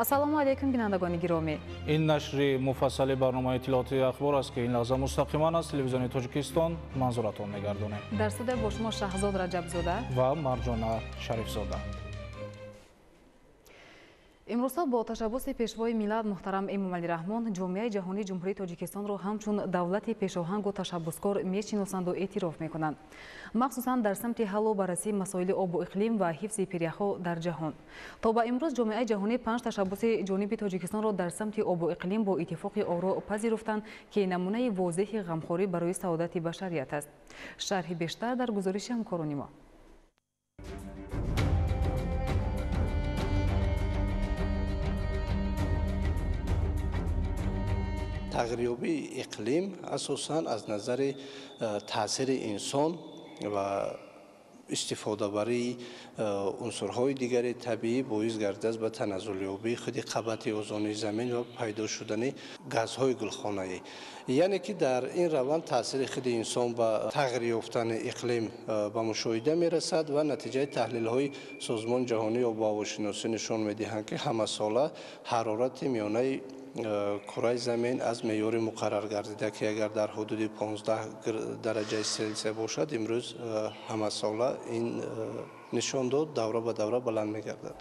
Ассалому алайкум, бинандагони гиромӣ. Ин нашри муфассали барномаи иттилоотии ахбор аст, ки ин лаҳза мустақиман аз телевизиони Тоҷикистон манзуратон мегардонем. Дар студия бо шумо Шаҳзод Раҷабзода ва Марҷона Шарифзода. Имрӯзҳо бо ташаббуси пешвои миллат муҳтарам Эмомалӣ Раҳмон ҷомеаи ҷаҳонии Ҷумҳурии Тоҷикистонро ҳамчун давлати пешоҳангу ташаббускор мешиносанду эътироф мекунанд. Махсусан дар самти ҳаллу баррасии масоили обу иқлим ва ҳифзи пиряхҳо дар ҷаҳон. То ба имрӯз ҷомеаи ҷаҳонӣ 5 ташаббуси ҷониби Тоҷикистонро дар самти обу иқлим бо иттифоқи оро пазируфтанд, ки намунаи возеҳи ғамхорӣ барои саодати башарият аст. Шарҳи бештар дар гузориши ҳамкорони мо. Тағйирёбии иқлим асосан аз назари таъсири инсон ва истифодабарии унсурҳои дигари табиӣ боис гардидааст ба таназзулёбии худи қабати озони замин ва пайдо шудани газҳои гулхонаӣ. Яъне ки дар ин раванд таъсири худи инсон ба тағйир ёфтани иқлим ба мушоҳида мерасад ва натиҷаи таҳлилҳои Созмони ҷаҳонии обуҳавошиносӣ нишон медиҳанд, ки ҳамасола ҳарорати миёнаи кураи замин аз меъёри муқаррар гардида, ки агар дар ҳудуди 15 дараҷаи Селсия бошад, имрӯз ҳамасола ин нишондод давра ба давра баланд мегардад.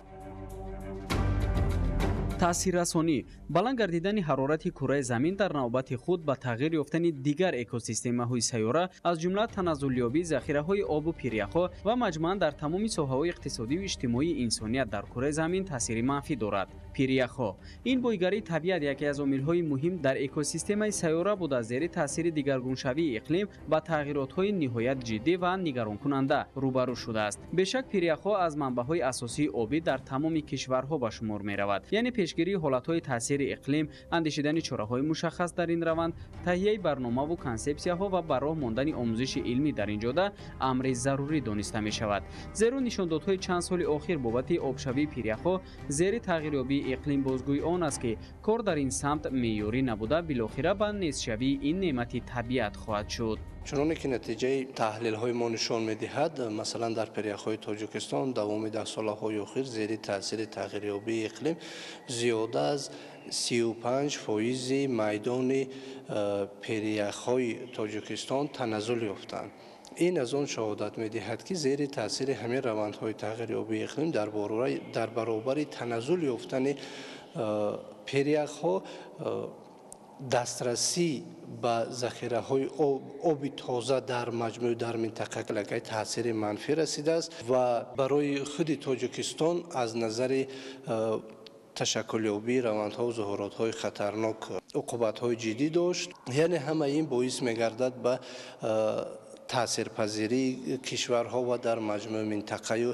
Таъсиррасонӣ баланд гардидани ҳарорати кураи замин дар навбати худ ба тағйир ёфтани дигар экосистемаҳои сайёра, аз ҷумла таназзулёбии захираҳои обу пиряхҳо ва маҷмӯан дар тамоми соҳаҳои иқтисодию иҷтимоии инсоният дар кураи замин таъсири манфӣ дорад. Пиряхҳо ин бойгарии табиат яке аз омилҳои муҳим дар экосистемаи сайёра буда, зери таъсири дигаргуншавии иқлим ба тағйиротҳои ниҳоят ҷиддӣ ва нигаронкунанда рӯбарӯ шудааст. Бешак, пиряхҳо аз манбаъҳои асосии обӣ дар тамоми кишварҳо ба шумор меравад. Яъне пешгирии ҳолатҳои таъсири иқлим, андешидани чораҳои мушаххас дар ин раванд, таҳияи барномаву консепсияҳо ва ба роҳ мондани омӯзиши илмӣ дар ин ҷода амри зарурӣ дониста мешавад. Зеро нишондодҳои чанд соли охир бобати обшавии пиряхҳо зери тағйирёбии иқлим бозгӯи он аст, ки кор дар ин самт меъёрӣ набуда, билохира ба нестшавии ин неъмати табиат хоҳад шуд. Чуноне ки натиҷаи таҳлилҳои мо нишон медиҳад, масалан дар пиряхҳои Тоҷикистон давоми даҳсолаҳои охир зери таъсири тағйирёбии иқлим зиёда аз 35% майдони пиряхҳои Тоҷикистон таназзул ёфтанд. Ин аз он шаҳодат медиҳад, ки зери таъсири ҳамин равандҳои тағйирёбии иқлим дар баробари таназзул ёфтани пиряхҳо дастрасӣ ба захираҳои оби тоза дар маҷмӯъ дар минтақа аллакай таъсири манфӣ расидааст ва барои худи Тоҷикистон аз назари ташаккулёбии равандҳо зуҳуротҳои хатарнок уқубатҳои ҷиддӣ дошт. Яъне ҳамаи ин боис мегардад ба таъсирпазирии кишварҳо ва дар маҷмӯъ минтақаю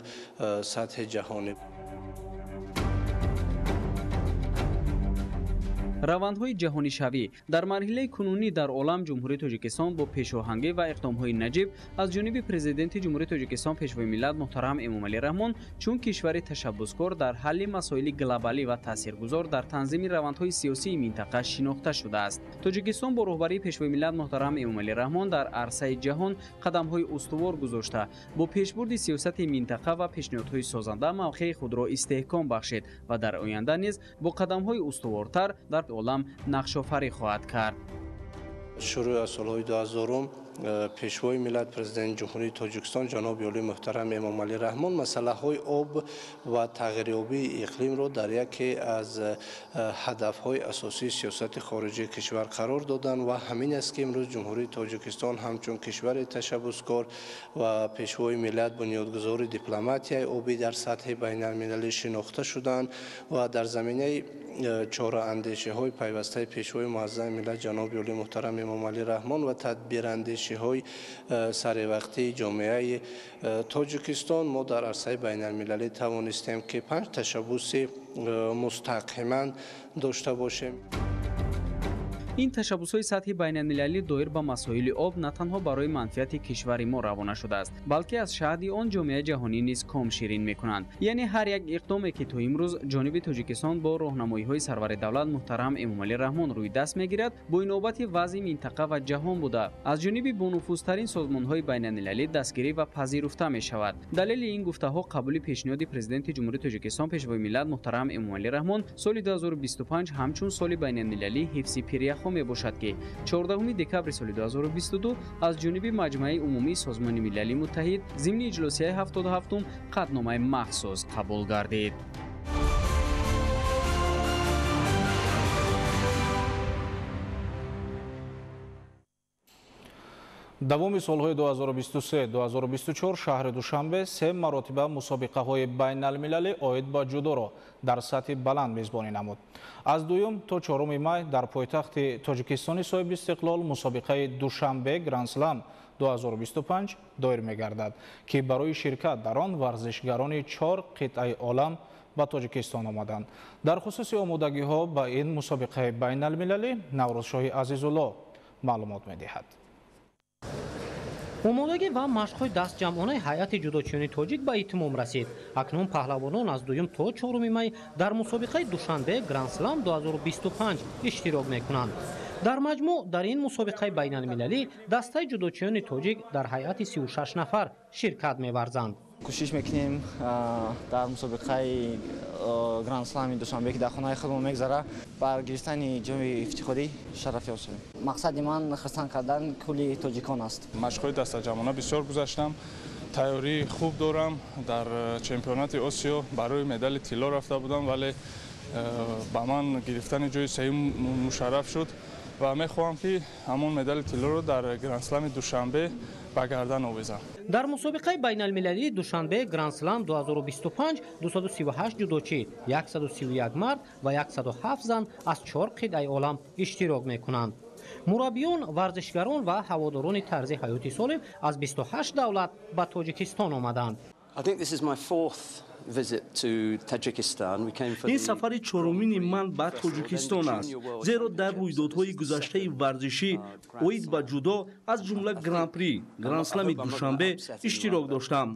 сатҳи ҷаҳонӣ. Равандҳои ҷаҳонишавӣ дар марҳилаи кунунӣ дар олам Ҷумҳурии Тоҷикистон бо пешоҳангӣ ва иқдомҳои наҷиб аз ҷониби Президенти Ҷумҳурии Тоҷикистон Пешвои миллат муҳтарам Эмомалӣ Раҳмон чун кишвари ташаббускор дар ҳалли масоили глобалӣ ва таъсиргузор дар танзими равандҳои сиёсии минтақа шинохта шудааст. Тоҷикистон бо роҳбарии Пешвои миллат муҳтарам Эмомалӣ Раҳмон дар арсаи ҷаҳон қадамҳои устувор гузошта, бо пешбурди сиёсати минтақа ва пешниҳодҳои созанда мавқеи худро истеҳком бахшид ва дар оянда низ бо қадамҳои устувортар дар олам нақшофарӣ хоҳад кард. Шурӯъ аз солҳои 2000 Пешвои миллат Президенти Ҷумҳурии Тоҷикистон ҷаноби олии муҳтарам Эмомалӣ Раҳмон масъалаҳои об ва тағйирёбии иқлимро дар яке аз ҳадафҳои асосии сиёсати хориҷии кишвар қарор доданд ва ҳамин аст, ки имрӯз Ҷумҳурии Тоҷикистон ҳамчун кишвари ташаббускор ва Пешвои миллат бунёдгузори дипломатияи обӣ дар сатҳи байналмилалӣ шинохта шуданд ва дар заминаи чораандешиҳои пайвастаи Пешвои муаззами миллат ҷаноби олии муҳтарам Эмомалӣ Раҳмон ва тадбирандешиҳои саривақтии ҷомеаи Тоҷикистон мо дар арсаи байналмилалӣ тавонистем, ки 5 ташаббуси мустақиман дошта бошем. Ин ташаббусҳои сатҳи байналмилалӣ доир ба масоили об на танҳо барои манфиати кишвари мо равона шудааст, балки аз шаҳди он ҷомеаи ҷаҳонӣ низ ком ширин мекунанд. Яъне ҳар як иқдоме, ки то имрӯз ҷониби Тоҷикистон бо роҳнамоиҳои сарвари давлат муҳтарам Эмомалӣ Раҳмон рӯи даст мегирад, бо инобати вазъи минтақа ва ҷаҳон буда, аз ҷониби бонуфузтарин созмонҳои байналмилалӣ дастгирӣ ва пазируфта мешавад. Далели ин гуфтаҳо қабули пешниҳоди Президенти Ҷумҳурии Тоҷикистон, Пешвои миллат муҳтарам Эмомалӣ Раҳмон соли 2025 ҳамчун соли байналмилалии ҳифзи пиряхҳо мебошад, ки 14 декабри соли 2022 аз ҷониби Маҷмаи умумии Созмони Милали Муттаҳид зимни иҷлосияи 77-ум қатъномаи махсус қабул гардид. Давоми солҳои 2023-2024 шаҳри Душанбе се маротиба мусобиқаҳои байналмилалӣ оид ба ҷудоро дар сатҳи баланд мезбонӣ намуд. Аз 2 то 4 май дар пойтахти Тоҷикистони соҳиби истиқлол мусобиқаи Душанбе Гранд-слам 2025 доир мегардад, ки барои ширкат дар он варзишгарони 4 қитъаи олам ба Тоҷикистон омаданд. Дар хусуси омодагиҳо ба ин мусобиқаи байналмилалӣ Наврӯзшоҳи Азизулло маълумот медиҳад. Омодагӣ ва машқҳои дастҷамъонаи ҳайати ҷудочиёни тоҷик ба итмом расид. Акнун паҳлавонон аз 2 то 4 май дар мусобиқаи Душанбе Гранд-слам 2025 иштирок мекунанд. Дар маҷмӯъ дар ин мусобиқаи байналмилалӣ дастаи ҷудочиёни тоҷик дар ҳайати 36 нафар ширкат меварзанд. Кӯшиш мекунем дар мусобиқаи Гранд-слами Душанбе, ки дар хонаи худмон мегзара, бар гирифтани ҷоми ифтихорӣ шарафёб шавем. Мақсади ман хурсанд кардан кулли тоҷикон аст. Машқҳои дастаҷамъона бисёр гузаштам, тайёрии хуб дорам. Дар чемпионати Осиё барои медали тилло рафта будам, вале ба ман гирифтани ҷои сеюм мушарраф шуд ва мехоҳам, ки ҳамон медали тиллоро дар Гранд-слами Душанбе ба гардан овезам. Дар мусобиқаи байналмилалии Душанбе Гранд-слам 2025 238 ҷудочӣ, 131 мард ва 107 зан аз 4 қитъаи олам иштирок мекунанд. Мураббиён, варзишгарон ва ҳаводорони тарзи ҳаёти солим аз 28 давлат ба Тоҷикистон омаданд. Ин сафари чорумини ман ба Тоҷикистон аст, зеро дар рӯйдодҳои гузаштаи варзишӣ оид ба ҷудо, аз ҷумла Гран-при, Гранд-слами Душанбе иштирок доштам.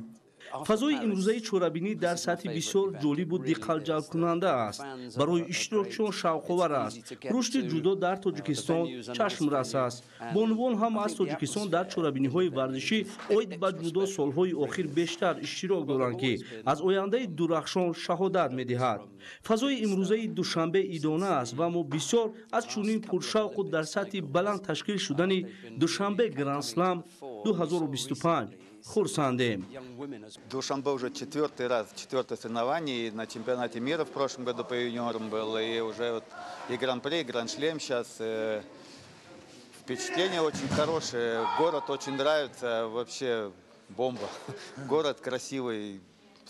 Фазои имрӯзаи чорабинӣ дар сатҳи бисёр ҷолибу диққатҷалбкунанда аст, барои иштирокчиён шавқовар аст. Рушди ҷудо дар Тоҷикистон чашмрас аст. Бонувон ҳам аз Тоҷикистон дар чорабиниҳои варзишӣ оид ба ҷудо солҳои охир бештар иштирок доранд, ки аз ояндаи дурахшон шаҳодат медиҳад. Фазои имрӯзаи Душанбе идона аст ва мо бисёр аз чунин пуршавқу дар сатҳи баланд ташкил шудани Душанбе Гранд-слам 2025 хурсандем. Душанбе уже четвертый раз, четвертое соревнование, и на чемпионате мира в прошлом году по юниорам был, и уже вот и Гран-при, и Гранд-шлем сейчас. Впечатление очень хорошее, город очень нравится, вообще бомба. Город красивый,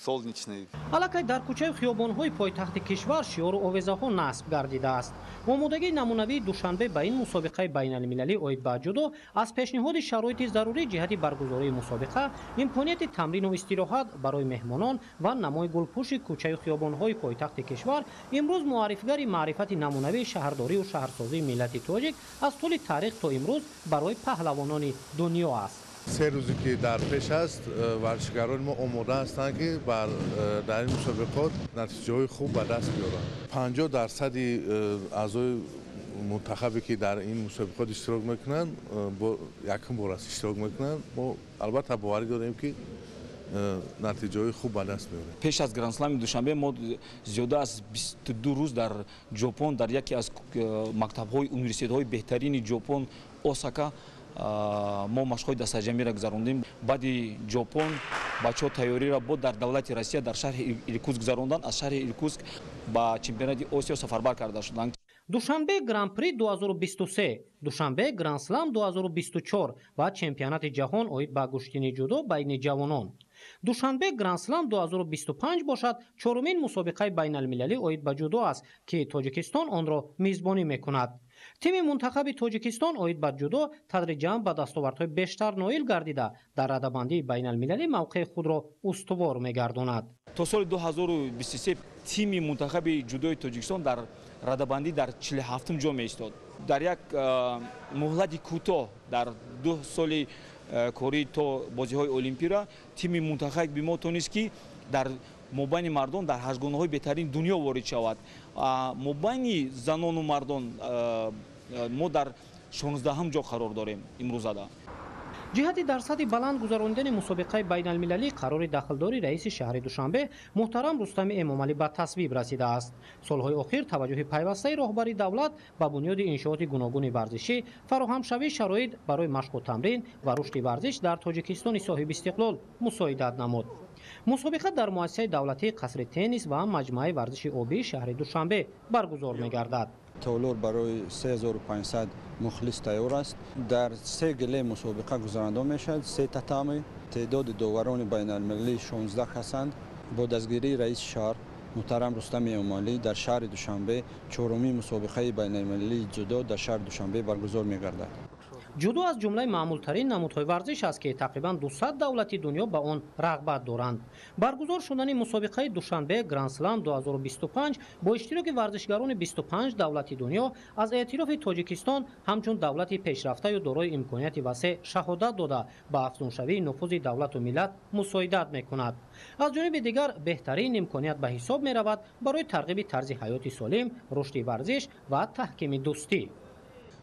солнечный. Аллакай дар кӯчаи хиёбонҳои пойтахти кишвар шиору овезаҳо насб гардидааст. Омодагии намунавии Душанбе ба ин мусобиқаи байналмилалӣ оид ба ҷудо аз пешниҳоди шароити зарурӣ ҷиҳати баргузории мусобиқа, имконияти тамрину истироҳат барои меҳмонон ва намои гулпӯши кӯчаю хиёбонҳои пойтахти кишвар имрӯз муаррифгари маърифати намунавии шаҳрдорию шаҳрсозии миллати тоҷик аз тӯли таърих то имрӯз барои паҳлавонони дунё аст. Се рӯзе ки дар пеш аст, варзишгарони мо омода ҳастанд, ки дар ин мусобиқот натиҷаҳои хуб ба даст биёранд. 50% аъзои мунтахабе ки дар ин мусобиқот иштирок мекунанд, якум бор аст иштирок мекунанд. Мо албатта боварӣ дорем, ки натиҷаҳои хуб ба даст меорем. Пеш аз Гранд-слами Душанбе мо зиёда аз 22 рӯз дар Ҷопон, дар яке аз мактабҳои университетҳои беҳтарини Ҷопон, Осака, мо машқҳои дастаҷамъиро гузарондем. Баъди Ҷопон бачаҳо тайёриро бо дар давлати Россия дар шаҳри Иркутск гузаронданд. Аз шаҳри Иркутск ба чемпионати Осиё сафарбар карда шуданд. Душанбе Гран-при 2023, Душанбе Гранд-слам 2024 ва чемпионати ҷаҳон оид ба гӯштини ҷудо байни ҷавонон. Душанбе Гранд-слам 2025 бошад чорумин мусобиқаи байналмилалӣ оид ба ҷудо аст, ки Тоҷикистон онро мизбонӣ мекунад. Тими мунтахаби Тоҷикистон оид ба ҷудо тадриҷан ба дастовардҳои бештар ноил гардида, дар радабандии байналмилалӣ мавқеи худро устувор мегардонад. То соли 2023 тими мунтахаби ҷудои Тоҷикистон дар радабандӣ дар 47-ум ҷо меистод. Дар як муҳлати кӯтоҳ, дар 2 соли корӣ то бозиҳои олимпиро, тими мунтахаби мо тонист, ки дар мобайни мардон дар ҳашгонаҳои беҳтарини дунё ворид шавад. Мобайни занону мардон мо дар 16-ҳам ҷо қарор дорем имрӯзада. Ҷиҳати дар сатҳи баланд гузаронидани мусобиқаи байналмилалӣ қарори дахлдори раиси шаҳри Душанбе муҳтарам Рустами Эмомалӣ ба тасвиб расидааст. Солҳои охир таваҷҷӯҳи пайвастаи роҳбари давлат ба бунёди иншооти гуногуни варзишӣ, фароҳамшавии шароит барои машқу тамрин ва рушди варзиш дар Тоҷикистони соҳибистиқлол мусоидат намуд. Мусобиқа дар муассисаи давлатии қасри теннис ва маҷмӯаи варзиши обии шаҳри Душанбе баргузор мегардад. Толор барои 3500 мухлис тайёр аст. Дар се гиле мусобиқа гузаронда мешавад, се татами. Теъдоди доварони байналмилалӣ 16 ҳастанд. Бо дастгирии раиси шаҳр муҳтарам Рустами Эмомалӣ дар шаҳри Душанбе чорумин мусобиқаи байналмилалии ҷудо дар шаҳри Душанбе баргузор мегардад. Ҷудо аз ҷумлаи маъмултарин намудҳои варзиш аст, ки тақрибан 200 давлати дунё ба он рағбат доранд. Баргузор шудани мусобиқаи Душанбе Гранд-слам 2025 бо иштироки варзишгарони 25 давлати дунё аз эътирофи Тоҷикистон ҳамчун давлати пешрафтаю дорои имконияти васеъ шаҳодат дода, ба афзуншавии нуфузи давлату миллат мусоидат мекунад. Аз ҷониби дигар, беҳтарин имконият ба ҳисоб меравад барои тарғиби тарзи ҳаёти солим, рушди варзиш ва таҳкими дӯстӣ.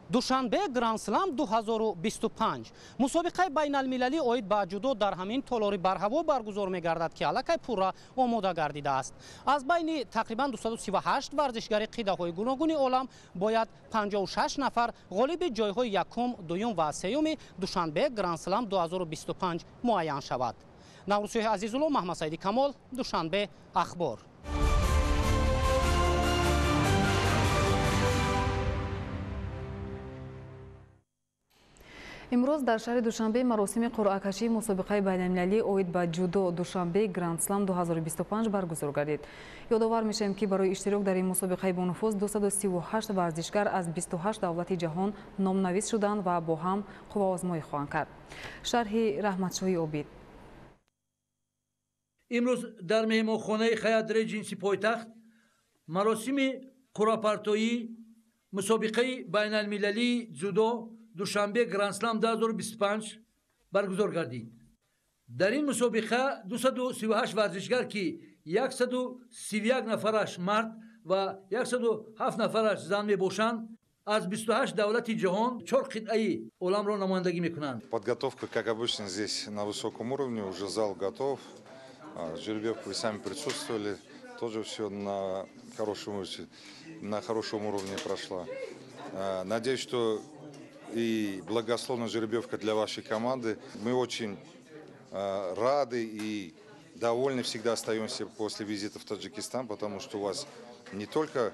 Душанбе Гранд-слам 2025 мусобиқаи байналмилалӣ оид ба ҷудо дар ҳамин толори барҳаво баргузор мегардад, ки аллакай пурра омода гардидааст. Аз байни тақрибан 238 варзишгари қидаҳои гуногуни олам бояд 56 нафар ғолиби ҷойҳои якум, дуюм ва сеюми Душанбе Гранд-слам 2025 муайян шавад. Наврӯзшоҳи Азизулло, Маҳмадсаиди Камол, Душанбе, Ахбор. Имрӯз дар шаҳри Душанбе маросими қуръакашии мусобиқаи байналмилалӣ оид ба ҷудо Душанбе Гранд-слам 2025 баргузор гардид. Ёдовар мешавем, ки барои иштирок дар ин мусобиқаи бонуфуз 238 варзишгар аз 28 давлати ҷаҳон номнавис шуданд ва бо ҳам қувваозмоӣ хоҳанд кард. Шарҳи Раҳматшоҳи Обид. Имрӯз дар меҳмонхонаи Хаят Реҷенси пойтахт маросими қуръапартоӣ мусобиқаи байналмилалии ҷудо Душанбе Гранд-слам 2025 баргузор гардид. Дар ин мусобиқа 238 варзишгар, ки 131 нафараш мард ва 107 нафараш зан мебошанд, аз 28 давлати ҷаҳон 4 қитъаи оламро намояндагӣ мекунанд. Подготовка, как обычно, здесь на высоком уровне, уже зал готов. Жеребьевку вы сами присутствовали, тоже все на хорошем уровне прошла. Надеюсь, что и благословна жеребьевка для вашей команды. Мы очень рады и довольны всегда остаемся после визита в Таджикистан, потому что у вас не только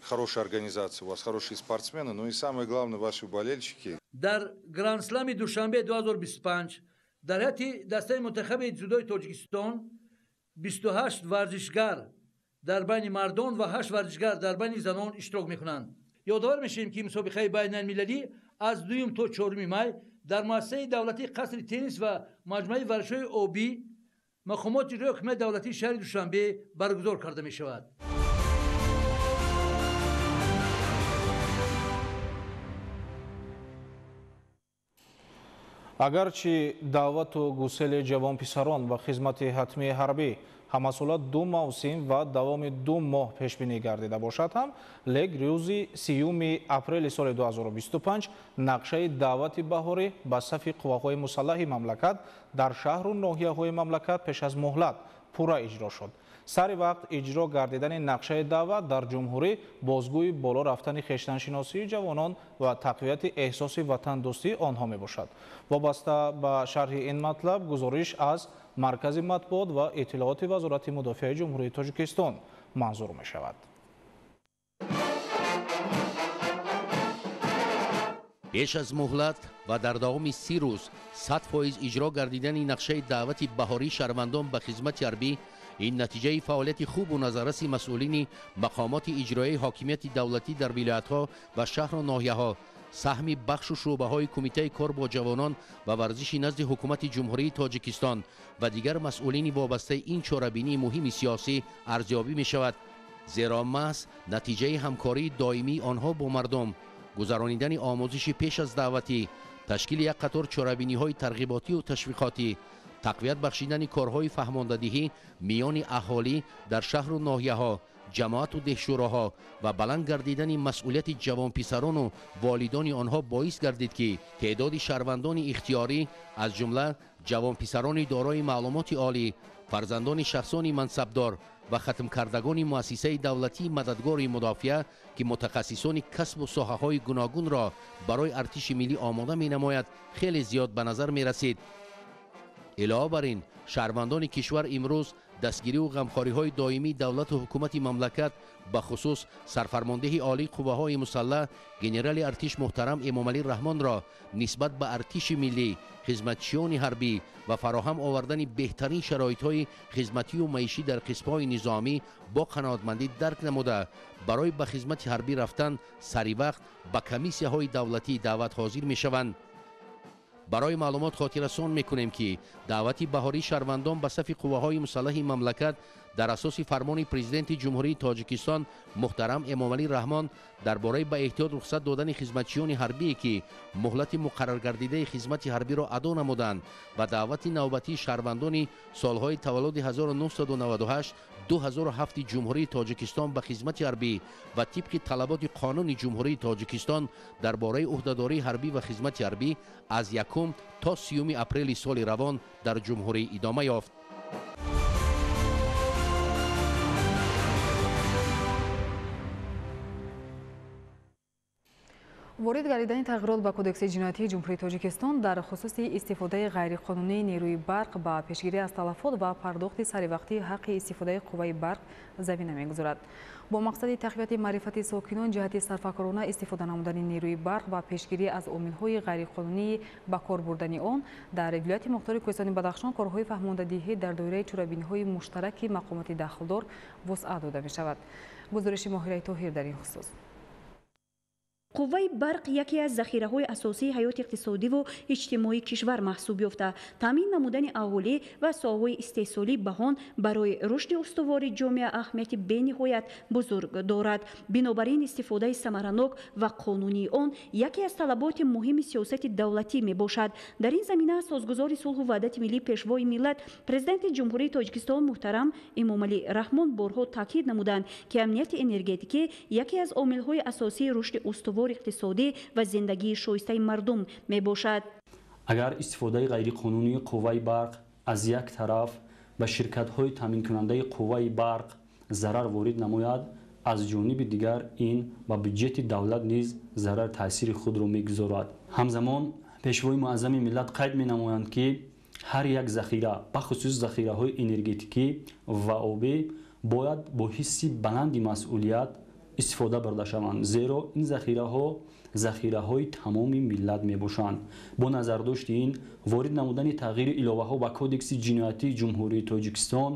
хорошая организация, у вас хорошие спортсмены, но и самое главное, ваши болельщики. Дар Гранд-слами Душанбе 2025 дар ҳайати дастаи мунтахаби ҷудои Тоҷикистон 28 варзишгар дар байни мардон ва 8 варзишгар дар байни занон иштирок мекунанд. Ёдовар мешавем, ки мусобиқаи байналмилалӣ аз 2 то 4 май дар муассисаи давлатии қасри теннис ва маҷмӯаи варзишҳои обӣ мақомоти иҷроии ҳокимияти давлатии шаҳри Душанбе баргузор карда мешавад. Агарчи даъвату гусели ҷавонписарон ба хизмати ҳатмии ҳарбӣ ҳамасола 2 мавсим ва давоми 2 моҳ пешбинӣ гардида бошад ҳам, лек рӯзи 30 апрели соли 2025 нақшаи даъвати баҳорӣ ба сафи қувваҳои мусаллаҳи мамлакат дар шаҳру ноҳияҳои мамлакат пеш аз муҳлат пурра иҷро шуд. Сари вақт иҷро гардидани нақшаи даъват дар ҷумҳурӣ бозгӯи боло рафтани хештаншиносии ҷавонон ва тақвияти эҳсоси ватандӯстии онҳо мебошад. Вобаста ба шарҳи ин матлаб гузориш аз Маркази матбуот ва иттилооти Вазорати мудофиаи Ҷумҳурии Тоҷикистон манзур мешавад. Пеш аз муҳлат ва дар давоми 30 рӯз 100% иҷро гардидани нақшаи даъвати баҳории шаҳрвандон ба хизмати ҳарбӣ ин натиҷаи фаъолияти хубу назарраси масъулини мақомоти иҷроияи ҳокимияти давлатӣ дар вилоятҳо ва шаҳру ноҳияҳо, саҳми бахшу шӯъбаҳои Кумитаи кор бо ҷавонон ва варзиши назди ҳукумати Ҷумҳурии Тоҷикистон ва дигар масъулини вобастаи ин чорабинии муҳими сиёсӣ арзёбӣ мешавад. Зеро маҳз натиҷаи ҳамкории доимии онҳо бо мардум, гузаронидани омӯзиши пеш аз даъватӣ, ташкили як қатор чорабиниҳои тарғиботию ташвиқотӣ, тақвият бахшидани корҳои фаҳмондадиҳӣ миёни аҳолӣ дар шаҳру ноҳияҳо, ҷамоату деҳшӯроҳо ва баланд гардидани масъулияти ҷавонписарону волидони онҳо боис гардид, ки теъдоди шаҳрвандони ихтиёрӣ, аз ҷумла ҷавонписарони дорои маълумоти олӣ, фарзандони шахсони мансабдор ва хатмкардагони муассисаи давлатии мададгори мудофиа, ки мутахассисони касбу соҳаҳои гуногунро барои артиши миллӣ омода менамояд, хеле зиёд ба назар мерасид. Илова бар ин, шаҳрвандони кишвар имрӯз дастгириву ғамхориҳои доимии давлату ҳукумати мамлакат, бахусус сарфармондеҳи олии қувваҳои мусаллаҳ генерали артиш муҳтарам Эмомалӣ Раҳмонро нисбат ба артиши миллӣ, хизматчиёни ҳарбӣ ва фароҳам овардани беҳтарин шароитҳои хизматию маишӣ дар қисмҳои низомӣ бо қаноатмандӣ дарк намуда, барои ба хизмати ҳарбӣ рафтан саривақт ба комиссияҳои давлатии даъват ҳозир мешаванд. Барои маълумот хотиррасон мекунем, ки даъвати баҳории шаҳрвандон ба сафи қувваҳои мусаллаҳи мамлакат дар асоси фармони Президенти Ҷумҳурии Тоҷикистон муҳтарам Эмомалӣ Раҳмон дар бораи ба эҳтиёт рухсат додани хизматчиёни ҳарбие, ки муҳлати муқарраргардидаи хизмати ҳарбиро адо намуданд, ва даъвати навбатии шаҳрвандони солҳои таваллуди 1998 2007 Ҷумҳурии Тоҷикистон ба хизмати ҳарбӣ ва тибқи талаботи қонуни Ҷумҳурии Тоҷикистон дар бораи ӯҳдадории ҳарбӣ ва хизмати ҳарбӣ аз 1 то 30 апрели соли равон дар ҷумҳурӣ идома ёфт. Ворид гардидани тағйирот ба Кодекси ҷиноятии Ҷумҳурии Тоҷикистон дар хусуси истифодаи ғайриқонунии нерӯи барқ ба пешгирӣ аз талафот ва пардохти саривақтии ҳаққи истифодаи қувваи барқ замина мегузорад. Бо мақсади тақвияти маърифати сокинон ҷиҳати сарфакорона истифода намудани нерӯи барқ ва пешгирӣ аз омилҳои ғайриқонунии ба кор бурдани он дар вилояти мухтори Кӯҳистони Бадахшон корҳои фаҳмондадиҳӣ дар доираи чорабиниҳои муштараки мақомоти дахлдор вусъат дода мешавад. Гузориши Моҳираи Тоҳир дар ин хусус. Қувваи барқ яке аз захираҳои асосии ҳаёти иқтисодиву иҷтимоии кишвар маҳсуб ёфта, таъмин намудани аҳолӣ ва соҳаҳои истеҳсолӣ ба он барои рушди устувори ҷомеа аҳамияти бениҳоят бузург дорад. Бинобар ин, истифодаи самаранок ва қонунии он яке аз талаботи муҳими сиёсати давлатӣ мебошад. Дар ин замина асосгузори сулҳу ваҳдати миллӣ, Пешвои миллат, Президенти Ҷумҳурии Тоҷикистон муҳтарам Эмомалӣ Раҳмон борҳо таъкид намуданд, ки амнияти энергетикӣ яке аз омилҳои асосии рушди устувор иқтисодӣ ва зиндагии шоистаи мардум мебошад. Агар истифодаи ғайриқонунии қувваи барқ аз як тараф ба ширкатҳои таъминкунандаи қувваи барқ зарар ворид намояд, аз ҷониби дигар ин ба бюҷети давлат низ зарар таъсири худро мегузорад. Ҳамзамон Пешвои муаззами миллат қайд менамоянд, ки ҳар як захира, бахусус захираҳои энергетикӣ ва обӣ, бояд бо ҳисси баланди масъулият истифода бурда шаванд, зеро ин захираҳо захираҳои тамоми миллат мебошанд. Бо назардошти ин, ворид намудани тағйири иловаҳо ба Кодекси ҷиноятии Ҷумҳурии Тоҷикистон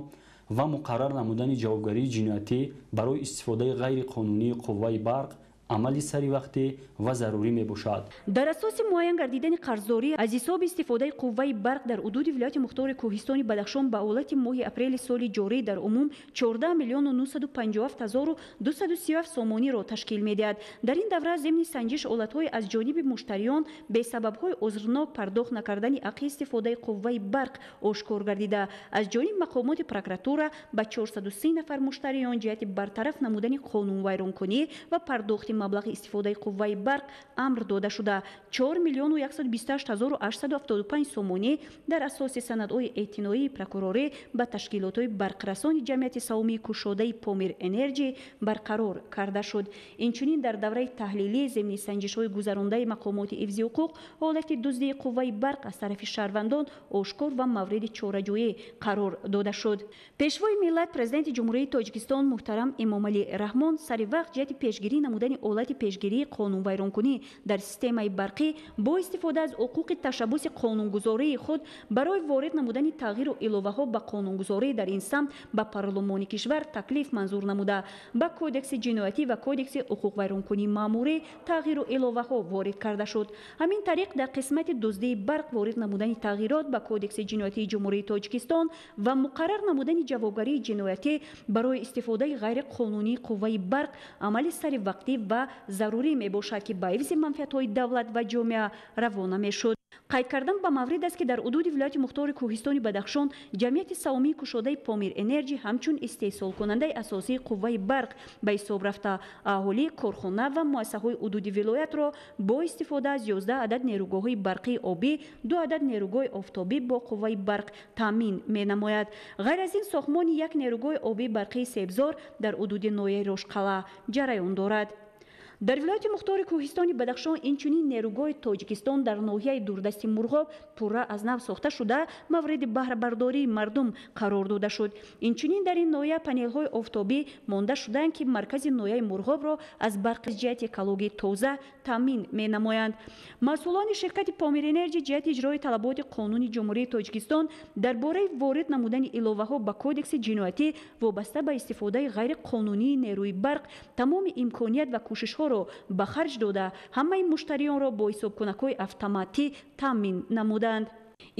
ва муқаррар намудани ҷавобгарии ҷиноятӣ барои истифодаи ғайриқонунии қувваи барқ амали саривақтӣ ва зарурӣ мебошад. Дар асоси муайян гардидани қарздорӣ аз ҳисоби истифодаи қувваи барқ дар ҳудуди вилояти мухтори Кӯҳистони Бадахшон ба ҳолати моҳи апрели соли ҷорӣ дар умум 14 957 237 сомониро ташкил медиҳад. Дар ин давра зимни санҷиш ҳолатҳои аз ҷониби муштариён бесабабҳои узрнок пардохт накардани ҳаққи истифодаи қувваи барқ ошкор гардида, аз ҷониби мақомоти прокуратура ба 430 нафар муштариён ҷиҳати бартараф намудани қонунвайронкунӣ ва пардохти маблағи истифодаи қувваи барқ амр дода шуда, 4 128 875 сомонӣ дар асоси санадҳои эътиноии прокурорӣ ба ташкилотҳои барқрасони ҷамъияти савомии кушодаи Помир Энерҷи барқарор карда шуд. Инчунин дар давраи таҳлилӣ зимни санҷишҳои гузарондаи мақомоти ҳифзи ҳуқуқ ҳолати дуздии қувваи барқ аз тарафи шаҳрвандон ошкор ва мавриди чораҷӯӣ қарор дода шуд. Пешвои миллат, Президенти Ҷумҳурии Тоҷикистон муҳтарам Эмомалӣ Раҳмон сари вақт ҷиҳати пешгирӣ намудани ҳолати пешгирии қонунвайронкунӣ дар системаи барқӣ бо истифода аз ҳуқуқи ташаббуси қонунгузории худ барои ворид намудани тағйиру иловаҳо ба қонунгузорӣ дар ин самт ба парлумони кишвар таклиф манзур намуда, ба Кодекси ҷиноятӣ ва Кодекси ҳуқуқвайронкунии маъмурӣ тағйиру иловаҳо ворид карда шуд. Ҳамин тариқ, дар қисмати дуздии барқ ворид намудани тағйирот ба Кодекси ҷиноятии Ҷумҳурии Тоҷикистон ва муқаррар намудани ҷавобгарии ҷиноятӣ барои истифодаи ғайриқонунии қувваи барқ амали саривақтӣ ва зарурӣ мебошад, ки ба ҳифзи манфиатҳои давлат ва ҷомеа равона мешуд. Қайд кардан ба маврид аст, ки дар ҳудуди вилояти мухтори Кӯҳистони Бадахшон ҷамъияти саҳомии кушодаи Помир Энерҷи ҳамчун истеҳсолкунандаи асосии қувваи барқ ба ҳисоб рафта, аҳолӣ, корхона ва муассисаҳои ҳудуди вилоятро бо истифода аз 11 адад нерӯгоҳҳои барқии обӣ, 2 адад нерӯгоҳи офтобӣ бо қувваи барқ таъмин менамояд. Ғайр аз ин, сохтмони як нерӯгоҳи обии барқии Себзор дар ҳудуди ноҳияи Рошқалъа ҷараён дорад. Дар вилояти мухтори Кӯҳистони Бадахшон инчунин нерӯгоҳи Тоҷикистон дар ноҳияи дурдасти Мурғоб пурра аз нав сохта шуда, мавриди баҳрабардории мардум қарор дода шуд. Инчунин дар ин ноҳия панелҳои офтобӣ монда шудаанд, ки маркази ноҳияи Мурғобро аз барқи ҷиҳати экологии тоза таъмин менамоянд. Масъулони ширкати Помир Энерҷи ҷиҳати иҷрои талаботи қонуни Ҷумҳурии Тоҷикистон дар бораи ворид намудани иловаҳо ба Кодекси ҷиноятӣ вобаста ба истифодаи ғайриқонунии нерӯи барқ тамоми имконият ва кӯшишҳоро ба харҷ дода, ҳамаи муштариёнро бо ҳисобкунакҳои автоматӣ таъмин намуданд.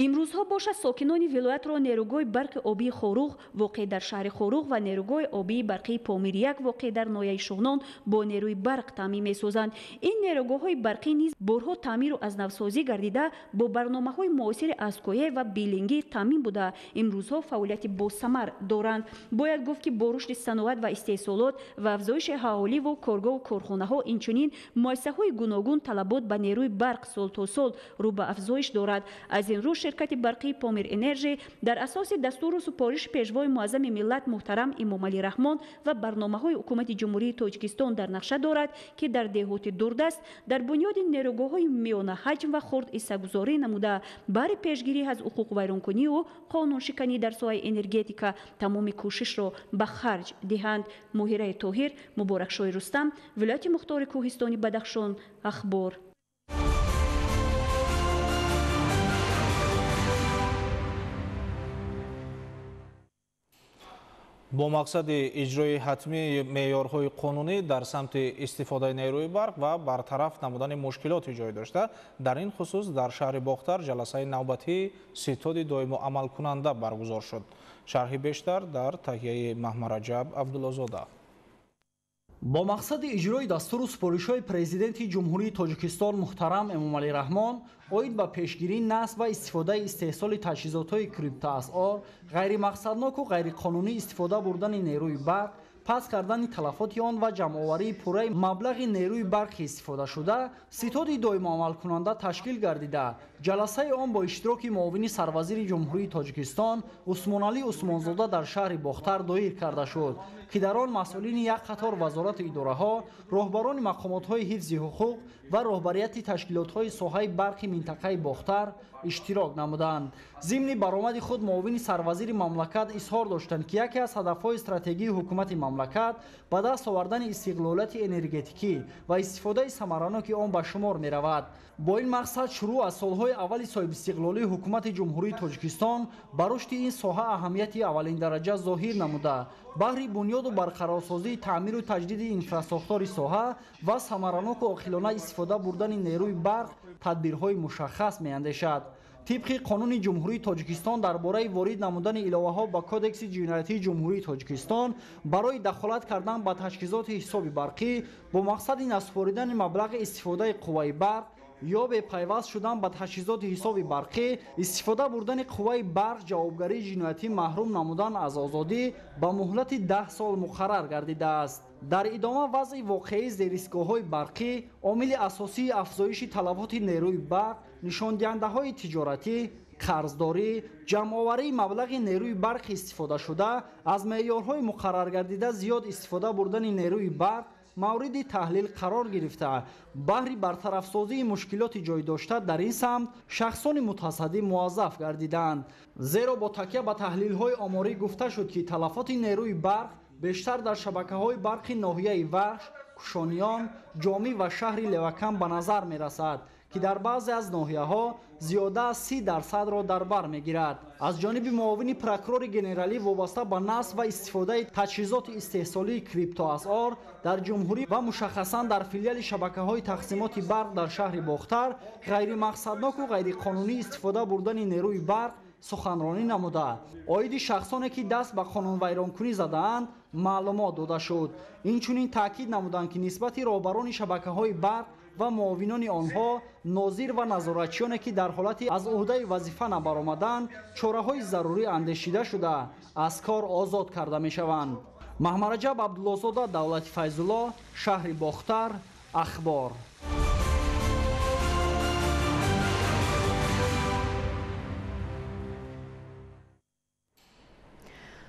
Имрӯзҳо бошад, сокинони вилоятро нерӯгоҳи барқи обии Хоруғ воқеъ дар шаҳри Хоруғ ва нерӯгоҳи обии барқии Помир 1 воқеъ дар ноҳияи Шуғнон бо нерӯи барқ таъмин месозанд. Ин нерӯгоҳҳои барқӣ низ борҳо таъмиру аз навсозӣ гардида, бо барномаҳои муосири азкоя ва билингӣ таъмин буда, имрӯзҳо фаъолияти босамар доранд. Бояд гуфт, ки бо рушди саноат ва истеҳсолот ва афзоиши аҳоливу коргоҳу корхонаҳо, инчунин муассисаҳои гуногун талабот ба нерӯи барқ сол то сол рӯ ба афзоиш дорад. Аз ин рӯ ширкати барқии Помир Энерҷи дар асоси дастуру супориши Пешвои муаззами миллат муҳтарам Эмомалӣ Раҳмон ва барномаҳои Ҳукумати Ҷумҳурии Тоҷикистон дар нақша дорад, ки дар деҳоти дурдаст дар бунёди нерӯгоҳҳои миёнаҳаҷм ва хурд ҳиссагузорӣ намуда, баҳри пешгирӣ аз ҳуқуқвайронкуниву қонуншиканӣ дар соҳаи энергетика тамоми кӯшишро ба харҷ диҳанд. Моҳираи Тоҳир, Муборакшоҳи Рустам, вилояти мухтори Кӯҳистони Бадахшон, Ахбор. Бо мақсади иҷрои ҳатмии меъёрҳои қонунӣ дар самти истифодаи нерӯи барқ ва бартараф намудани мушкилоти ҷой дошта, дар ин хусус дар шаҳри Бохтар ҷаласаи навбатии ситоди доимо амалкунанда баргузор шуд. Шарҳи бештар дар таҳияи Маҳмараҷаб Абдуллозода. Бо мақсади иҷрои дастуру супоришҳои Президенти Ҷумҳурии Тоҷикистон муҳтарам Эмомалӣ Раҳмон оид ба пешгирии насб ва истифодаи истеҳсоли таҷҳизотҳои криптоасъор, ғайримақсадноку ғайриқонунӣ истифода бурдани нерӯи барқ, паст кардани талафоти он ва ҷамъоварии пурраи маблағи нерӯи барқи истифодашуда, ситоди доимоамалкунанда ташкил гардида, ҷаласаи он бо иштироки муовини сарвазири Ҷумҳурии Тоҷикистон Усмоналӣ Усмонзода дар шаҳри Бохтар доир карда шуд, ки дар он масъулини як қатор вазорату идораҳо, роҳбарони мақомотҳои ҳифзи ҳуқуқ ва роҳбарияти ташкилотҳои соҳаи барқи минтақаи Бохтар иштирок намуданд. Зимни баромади худ муовини сарвазири мамлакат изҳор доштанд, ки яке аз ҳадафҳои стратегии ҳукумати мамлакат ба даст овардани истиқлолияти энергетикӣ ва истифодаи самараноки он ба шумор меравад. Бо ин мақсад шурӯъ аз солҳои аввали соҳибистиқлолии ҳукумати Ҷумҳурии Тоҷикистон ба рушди ин соҳа аҳамияти аввалиндараҷа зоҳир намуда, баҳри бунёду барқарорсозии таъмиру таҷдиди инфрасохтори соҳа ва самараноку оқилона истифода бурдани нерӯи барқ тадбирҳои мушаххас меандешад. Тибқи қонуни Ҷумҳурии Тоҷикистон дар бораи ворид намудани иловаҳо ба Кодекси ҷиноятии Ҷумҳурии Тоҷикистон барои дахолат кардан ба таҷҳизоти ҳисоби барқӣ бо мақсади насупоридани маблағи истифодаи қувваи барқ ё бепайваст шудан ба таҷҳизоти ҳисоби барқӣ, истифода бурдани қувваи барқ ҷавобгарии ҷиноятӣ маҳрум намудан аз озодӣ ба муҳлати 10 сол муқаррар гардидааст. Дар идома вазъи воқеии зеристгоҳҳои барқӣ, омили асосии афзоиши талаботи нерӯи барқ, нишондиҳандаҳои тиҷоратӣ, қарздорӣ, ҷамъоварии маблағи нерӯи барқи истифодашуда, аз меъёрҳои муқарраргардида зиёд истифода бурдани нерӯи барқ мавриди таҳлил қарор гирифта, баҳри бартарафсозии мушкилоти ҷойдошта дар ин самт шахсони мутасаддӣ муаззаф гардиданд. Зеро бо такя ба таҳлилҳои оморӣ гуфта шуд, ки талафоти нерӯи барқ бештар дар шабакаҳои барқи ноҳияи Вахш, Кушониён, Ҷомӣ ва шаҳри Левакан ба назар мерасад, ки дар баъзе аз ноҳияҳо зиёда аз 30%-ро дар бар мегирад. Аз ҷониби муовини прокурори генералӣ вобаста ба насб ва истифодаи таҷҳизоти истеҳсолии криптоасъор дар ҷумҳурӣ ва мушаххасан дар филиали шабакаҳои тақсимоти барқ дар шаҳри Бохтар ғайримақсадноку ғайриқонунӣ истифода бурдани нерӯи барқ суханронӣ намуда, оиди шахсоне ки даст ба қонунвайронкунӣ задаанд маълумот дода шуд. Инчунин таъкид намуданд, ки нисбати роҳбарони шабакаҳои барқ ва муовинони онҳо, нозир ва назоратчиёне ки дар ҳолати аз уҳдаи вазифа набаромаданд, чораҳои зарурӣ андешида шуда аз кор озод карда мешаванд. Маҳмараҷаб Абдуллозода, Давлати Файзулло, шаҳри Бохтар, Ахбор.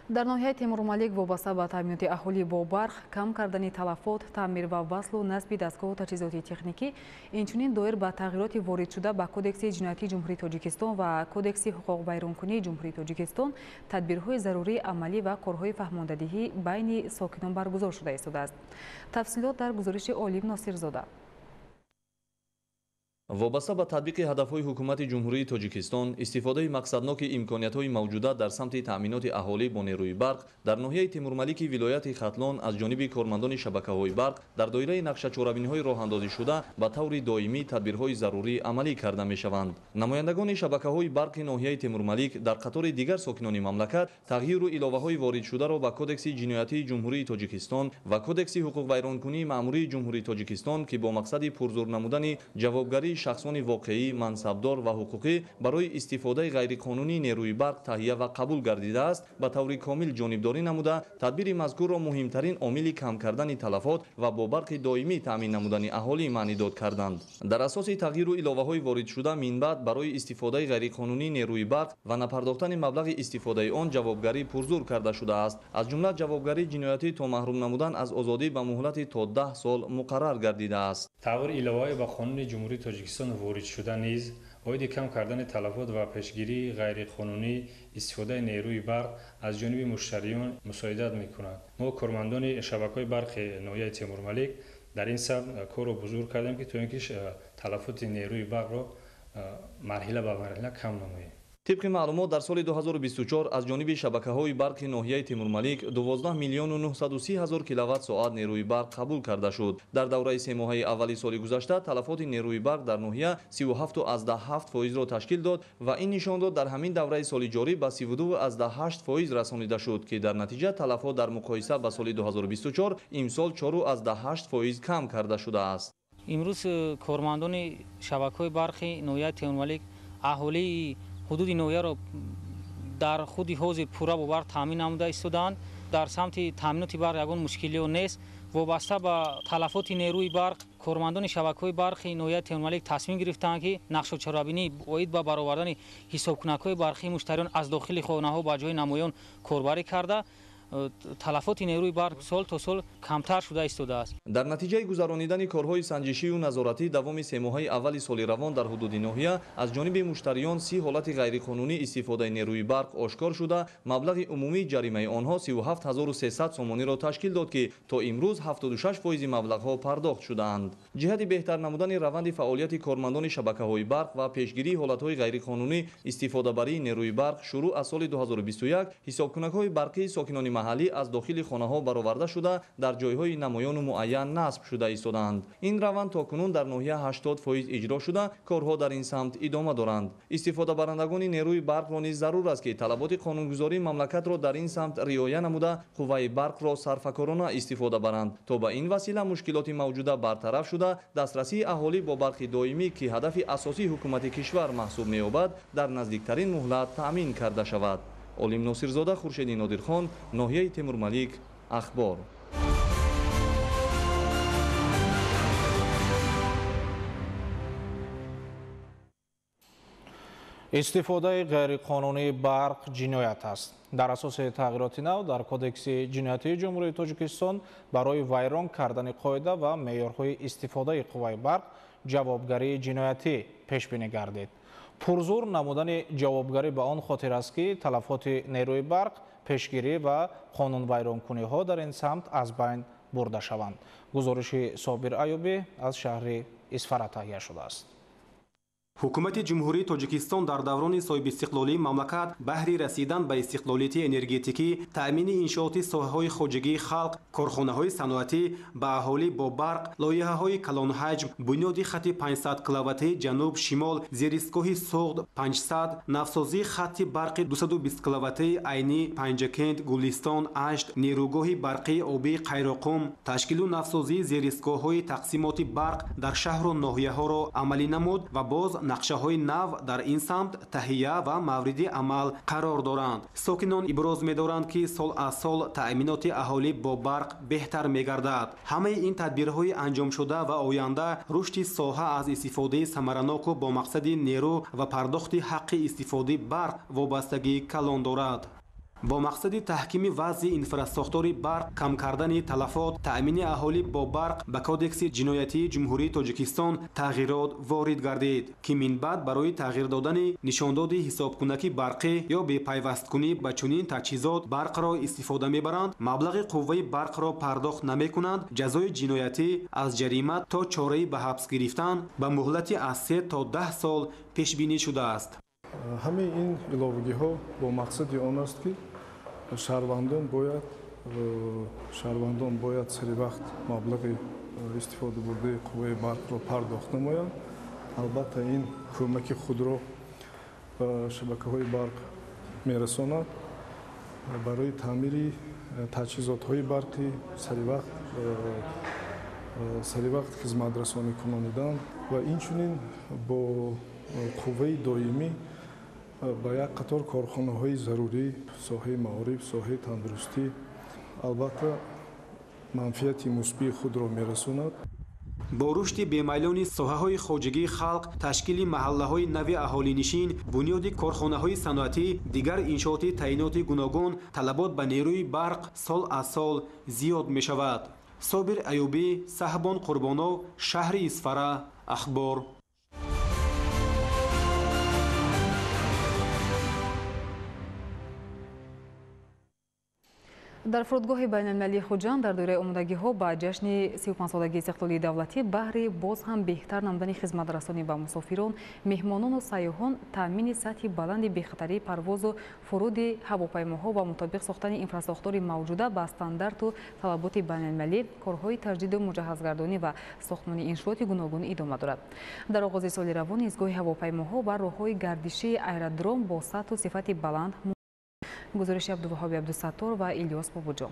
Дар ноҳияи Темурмалик вобаста ба таъминоти аҳолӣ бо барқ, кам кардани талафот, таъмир ва васлу насби дастгоҳу таҷҳизоти техникӣ, инчунин доир ба тағйироти воридшуда ба Кодекси ҷиноятии Ҷумҳурии Тоҷикистон ва Кодекси ҳуқуқвайронкунии Ҷумҳурии Тоҷикистон тадбирҳои зарурии амалӣ ва корҳои фаҳмондадиҳӣ байни сокинон баргузор шуда истодааст. Тафсилот дар гузориши Олим Носирзода. Вобаста ба татбиқи ҳадафҳои ҳукумати Ҷумҳурии Тоҷикистон, истифодаи мақсадноки имкониятҳои мавҷуда дар самти таъминоти аҳолӣ бо нерӯи барқ дар ноҳияи Темурмалики вилояти Хатлон аз ҷониби кормандони шабакаҳои барқ дар доираи нақшачорабиниҳои роҳандозишуда ба таври доимӣ тадбирҳои зарурӣ амалӣ карда мешаванд. Намояндагони шабакаҳои барқи ноҳияи Темурмалик дар қатори дигар сокинони мамлакат тағйиру иловаҳои воридшударо ба Кодекси ҷиноятии Ҷумҳурии Тоҷикистон ва Кодекси ҳуқуқвайронкунии маъмурии Ҷумҳурии Тоҷикистон, ки бо мақсади пурзур намудани ҷавобгарии шахсони воқеӣ, мансабдор ва ҳуқуқӣ барои истифодаи ғайриқонунии нерӯи барқ таҳия ва қабул гардидааст, ба таври комил ҷонибдорӣ намуда, тадбири мазкурро муҳимтарин омили кам кардани талафот ва бо барқи доимӣ таъмин намудани аҳолӣ маънидод карданд. Дар асоси тағйиру иловаҳои воридшуда минбаъд барои истифодаи ғайриқонунии нерӯи барқ ва напардохтани маблағи истифодаи он ҷавобгарӣ пурзур карда шудааст. Аз ҷумла ҷавобгарии ҷиноятӣ то маҳрум намудан аз озодӣ ба муҳлати то 10 сол муқаррар гардидааст. Тағйири иловаҳое ба қонуни Ҷумҳурии Тоҷикистон ворид шуда низ оиди кам кардани талафот ва пешгирии ғайриқонунии истифодаи нерӯи барқ аз ҷониби муштариён мусоидат мекунад. Мо кормандони шабакаҳои барқи ноҳияи Темурмалик дар ин самт корро бузург кардем, ки то ин ки талафоти нерӯи барқро марҳила ба марҳила кам намоем. Тибқи маълумот, дар соли 2024 аз ҷониби шабакаҳои барқи ноҳияи Темурмалик 12 930 000 киловатт-соат нерӯи барқ қабул карда шуд. Дар давраи семоҳаи аввали соли гузашта талафоти нерӯи барқ дар ноҳия 37,7%-ро ташкил дод ва ин нишон дод дар ҳамин давраи соли ҷорӣ ба 32,8% расонида шуд, ки дар натиҷа талафот дар муқоиса ба соли 2024 имсол 4,8% кам карда шудааст. Имрӯз кормандони шабакаҳои барқи ноҳияи Темурмалик аҳолии ҳудуди ноҳияро дар худи ҳозир пурра бо барқ таъмин намуда истодаанд. Дар самти таъминоти барқ ягон мушкилиё нест. Вобаста ба талафоти нерӯи барқ кормандони шабакаҳои барқи ноҳияи Темурмалик тасмим гирифтаанд, ки нақшачорабинӣ оид ба баровардани ҳисобкунакҳои барқии муштариён аз дохили хонаҳо ба ҷои намоён корбарӣ карда, талафоти нерӯи барқ сол то сол камтар шуда истодааст. Дар натиҷаи гузаронидани корҳои санҷишию назоратӣ давоми семоҳаи аввали соли равон дар ҳудуди ноҳия аз ҷониби муштариён 30 ҳолати ғайриқонунӣ истифодаи нерӯи барқ ошкор шуда, маблағи умумии ҷаримаи онҳо 37300 сомониро ташкил дод, ки то имрӯз 76% маблағҳо пардохт шудаанд. Ҷиҳати беҳтар намудани раванди фаъолияти кормандони шабакаҳои барқ ва пешгирии ҳолатҳои ғайриқонунӣ истифодабарии нерӯи барқ шурӯъ аз соли 2021 ҳисобкунакҳои барқии сокинони маҳаллӣ аз дохили хонаҳо бароварда шуда, дар ҷойҳои намоёну муайян насб шуда истодаанд. Ин раванд то кунун дар ноҳия 80% иҷро шуда, корҳо дар ин самт идома доранд. Истифодабарандагони нерӯи барқро низ зарур аст, ки талаботи қонунгузории мамлакатро дар ин самт риоя намуда, қувваи барқро сарфакорона истифода баранд, то ба ин васила мушкилоти мавҷуда бартараф шуда, дастрасии аҳолӣ бо барқи доимӣ, ки ҳадафи асосии ҳукумати кишвар маҳсуб меёбад, дар наздиктарин муҳлат таъмин карда шавад. Олим Носирзода, Хуршеди Нодирхон, ноҳияи Темурмалик, Ахбор. Истифодаи ғайриқонунии барқ ҷиноят аст. Дар асоси тағйироти нав дар Кодекси ҷиноятии Ҷумҳурии Тоҷикистон барои вайрон кардани қоида ва меъёрҳои истифодаи қувваи барқ ҷавобгарии ҷиноятӣ пешбинӣ гардид. Пурзур намудани ҷавобгарӣ ба он хотир аст, ки талафоти нерӯи барқ, пешгирӣ ва қонунвайронкуниҳо дар ин самт аз байн бурда шаванд. Гузориши Собир Аюбӣ аз шаҳри Исфара таҳия шудааст. Ҳукумати Ҷумҳурии Тоҷикистон дар даврони соҳибистиқлолии мамлакат баҳри расидан ба истиқлолияти энергетикӣ, таъмини иншооти соҳаҳои хоҷагии халқ, корхонаҳои саноатӣ ба аҳолӣ бо барқ, лоиҳаҳои калонҳаҷм, бунёди хати 500 киловаттаи ҷануб-шимол, зеристгоҳи Суғд 500, навсозии хати барқи 220 киловаттаи Айнӣ, Панҷакент, Гулистон, Ашт, нерӯгоҳи барқии обии Қайроқум, ташкилу навсозии зеристгоҳҳои тақсимоти барқ дар шаҳру ноҳияҳоро амалӣ намуд ва боз нақшаҳои нав дар ин самт таҳия ва мавриди амал қарор доранд. Сокинон иброз медоранд, ки сол аз сол таъминоти аҳолӣ бо барқ беҳтар мегардад. Ҳамаи ин тадбирҳои анҷомшуда ва оянда рушди соҳа аз истифодаи самараноку бо мақсади нерӯ ва пардохти ҳаққи истифодаи барқ вобастагии калон дорад. Бо мақсади таҳкими вазъи инфрасохтори барқ, кам кардани талафот, таъмини аҳолӣ бо барқ ба Кодекси ҷиноятии Ҷумҳурии Тоҷикистон тағйирот ворид гардид, ки минбаъд барои тағйир додани нишондоди ҳисобкунаки барқӣ ё бепайвасткунӣ ба чунин таҷҳизот барқро истифода мебаранд, маблағи қувваи барқро пардохт намекунанд, ҷазои ҷиноятӣ аз ҷарима то чораи ба ҳабс гирифтан ба муҳлати аз 3 то 10 сол пешбинӣ шудааст. Ҳамаи ин иловагиҳо бо мақсади он аст, ки шаҳрвандон бояд сари вақт маблағи истифодабурдаи қувваи барқро пардохт намоянд. Албатта, ин кӯмаки худро ба шабакаҳои барқ мерасонад. Барои таъмири таҷҳизотҳои барқӣ сари вақт хизматрасонӣ кунонидан ва инчунин бо қувваи доимӣ ба як қатор корхонаҳои зарурӣ, соҳаи маориф, соҳаи тандурустӣ, албатта, манфиати мусбии худро мерасонад. Бо рушди бемайлони соҳаҳои хоҷагии халқ, ташкили маҳаллаҳои нави аҳолинишин, бунёди корхонаҳои саноатӣ, дигар иншооти таъиноти гуногун, талабот ба нерӯи барқ сол аз сол зиёд мешавад. Собир Аюбӣ, Саҳбон Қурбонов, шаҳри Исфара, Ахбор. Дар фурудгоҳи байналмилалии Хуҷанд дар доираи омодагиҳо ба ҷашни 35-солагии истиқлолии давлатӣ баҳри боз ҳам беҳтар намудани хизматрасонӣ ба мусофирон, меҳмонону сайёҳон, таъмини сатҳи баланди бехатарии парвозу фуруди ҳавопаймоҳо ва мутобиқ сохтани инфрасохтори мавҷуда ба стандарту талаботи байналмилалӣ, корҳои таҷдиду муҷаҳҳазгардонӣ ва сохтмони иншооти гуногун идома дорад. Дар оғози соли равон истгоҳи ҳавопаймоҳо ва роҳҳои гардишии аэродром бо сатҳу сифати баланд. Гузориши Абдуваҳоби Абдусаттор ва Илёс Бобоҷон.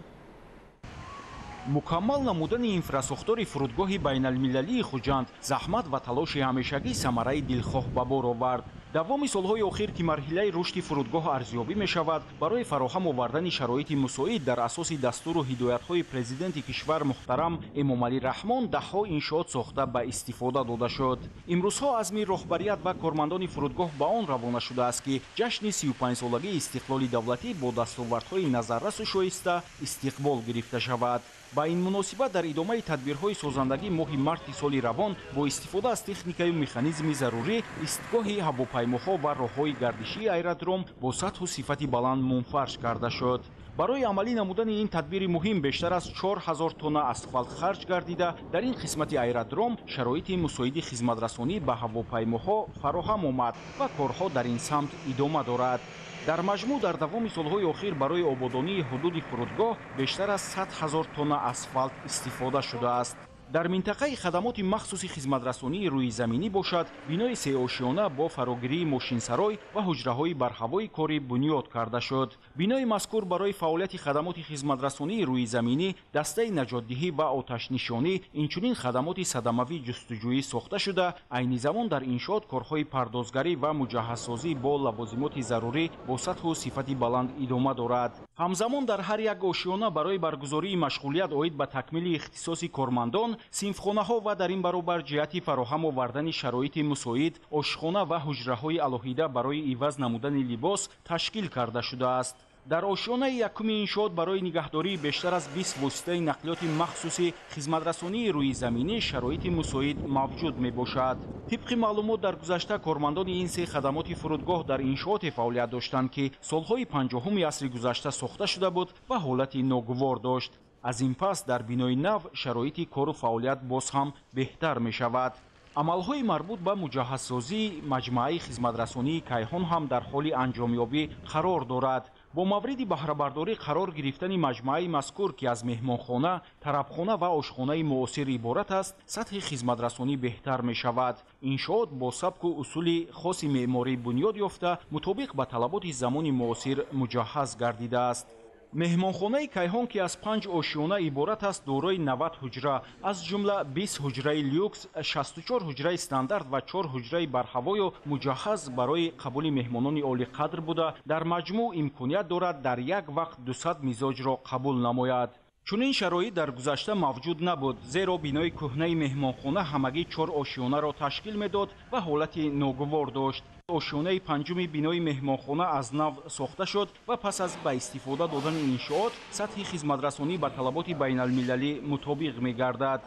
Мукаммал намудани инфрасохтори фурудгоҳи байналмилалии Хуҷанд заҳмат ва талоши ҳамешагӣ самараи дилхоҳ ба бор овард. Давоми солҳои охир, ки марҳилаи рушди фурудгоҳ арзёбӣ мешавад, барои фароҳам овардани шароити мусоид дар асоси дастуру ҳидоятҳои президенти кишвар муҳтарам Эмомалӣ Раҳмон даҳҳо иншоот сохта ба истифода дода шуд. Имрӯзҳо азми роҳбарият ва кормандони фурудгоҳ ба он равона шудааст, ки ҷашни 35-солагии истиқлоли давлатӣ бо дастовардҳои назаррасу шоиста истиқбол гирифта шавад. Ба ин муносибат дар идомаи тадбирҳои созандагӣ моҳи марти соли равон бо истифода аз техникаю механизми зарурӣ истгоҳи ҳавопаймоҳо ва роҳҳои гардишии аэродром бо сатҳу сифати баланд мунфарш карда шуд. Барои амалӣ намудани ин тадбири муҳим бештар аз 4000 тонна асфалт харҷ гардида, дар ин қисмати аэродром шароити мусоиди хизматрасонӣ ба ҳавопаймоҳо фароҳам омад ва корҳо дар ин самт идома дорад. Дар маҷмӯъ дар давоми солҳои охир барои ободонии ҳудуди фурудгоҳ бештар аз 100 000 тонна асфалт истифода шудааст. Дар минтақаи хадамоти махсуси хизматрасонии рӯизаминӣ бошад, бинои сеошиёна бо фарогирии мошинсарой ва ҳуҷраҳои барҳавои корӣ бунёд карда шуд. Бинои мазкур барои фаъолияти хадамоти хизматрасонии рӯизаминӣ, дастаи наҷотдиҳӣ ва оташнишонӣ, инчунин хадамоти садамавӣ ҷустуҷӯӣ сохта шуда, айни замон дар иншоот корҳои пардозгарӣ ва муҷаҳҳазсозӣ бо лавозимоти зарурӣ бо сатҳу сифати баланд идома дорад. Ҳамзамон дар ҳар як ошиёна барои баргузории машғулият оид ба такмили ихтисоси кормандон, синфхонаҳо ва дар ин баробар ҷиҳати фароҳам овардани шароити мусоид, ошхона ва ҳуҷраҳои алоҳида барои иваз намудани либос ташкил карда шудааст. Дар ошёнаи якуми иншоот барои нигаҳдории бештар аз 20 воситаи нақлиёти махсуси хизматрасонии рӯизаминӣ шароити мусоид мавҷуд мебошад. Тибқи маълумот, дар гузашта кормандони ин се хадамоти фурудгоҳ дар иншооте фаъолият доштанд, ки солҳои 50-уми асри гузашта сохта шуда буд ва ҳолати ногувор дошт. Аз ин пас дар бинои нав шароити кору фаъолият боз ҳам беҳтар мешавад. Амалҳои марбут ба муҷаҳҳазсозии маҷмӯаи хизматрасонии Кайҳон ҳам дар ҳоли анҷомёбӣ қарор дорад. Бо мавриди баҳрабардорӣ қарор гирифтани маҷмӯаи мазкур, ки аз меҳмонхона, тарабхона ва ошхонаи муосир иборат аст, сатҳи хизматрасонӣ беҳтар мешавад. Иншоот бо сабку усули хоси меъморӣ бунёд ёфта, мутобиқ ба талаботи замони муосир муҷаҳҳаз гардидааст. Меҳмонхонаи Кайҳон, ки аз 5 ошёна иборат аст, дорои 90 ҳуҷра, аз ҷумла 20 ҳуҷраи люкс, 64 ҳуҷраи стандарт ва 4 ҳуҷраи барҳавою муҷаҳҳаз барои қабули меҳмонони олиқадр буда, дар маҷмӯъ имконият дорад дар як вақт 200 мизоҷро қабул намояд. Чунин шароит дар гузашта мавҷуд набуд, зеро бинои кӯҳнаи меҳмонхона ҳамагӣ 4 ошёнаро ташкил медод ва ҳолати ногувор дошт. Ошёнаи панҷуми бинои меҳмонхона аз нав сохта шуд ва пас аз ба истифода додани иншоот сатҳи хизматрасонӣ ба талаботи байналмилалӣ мутобиқ мегардад.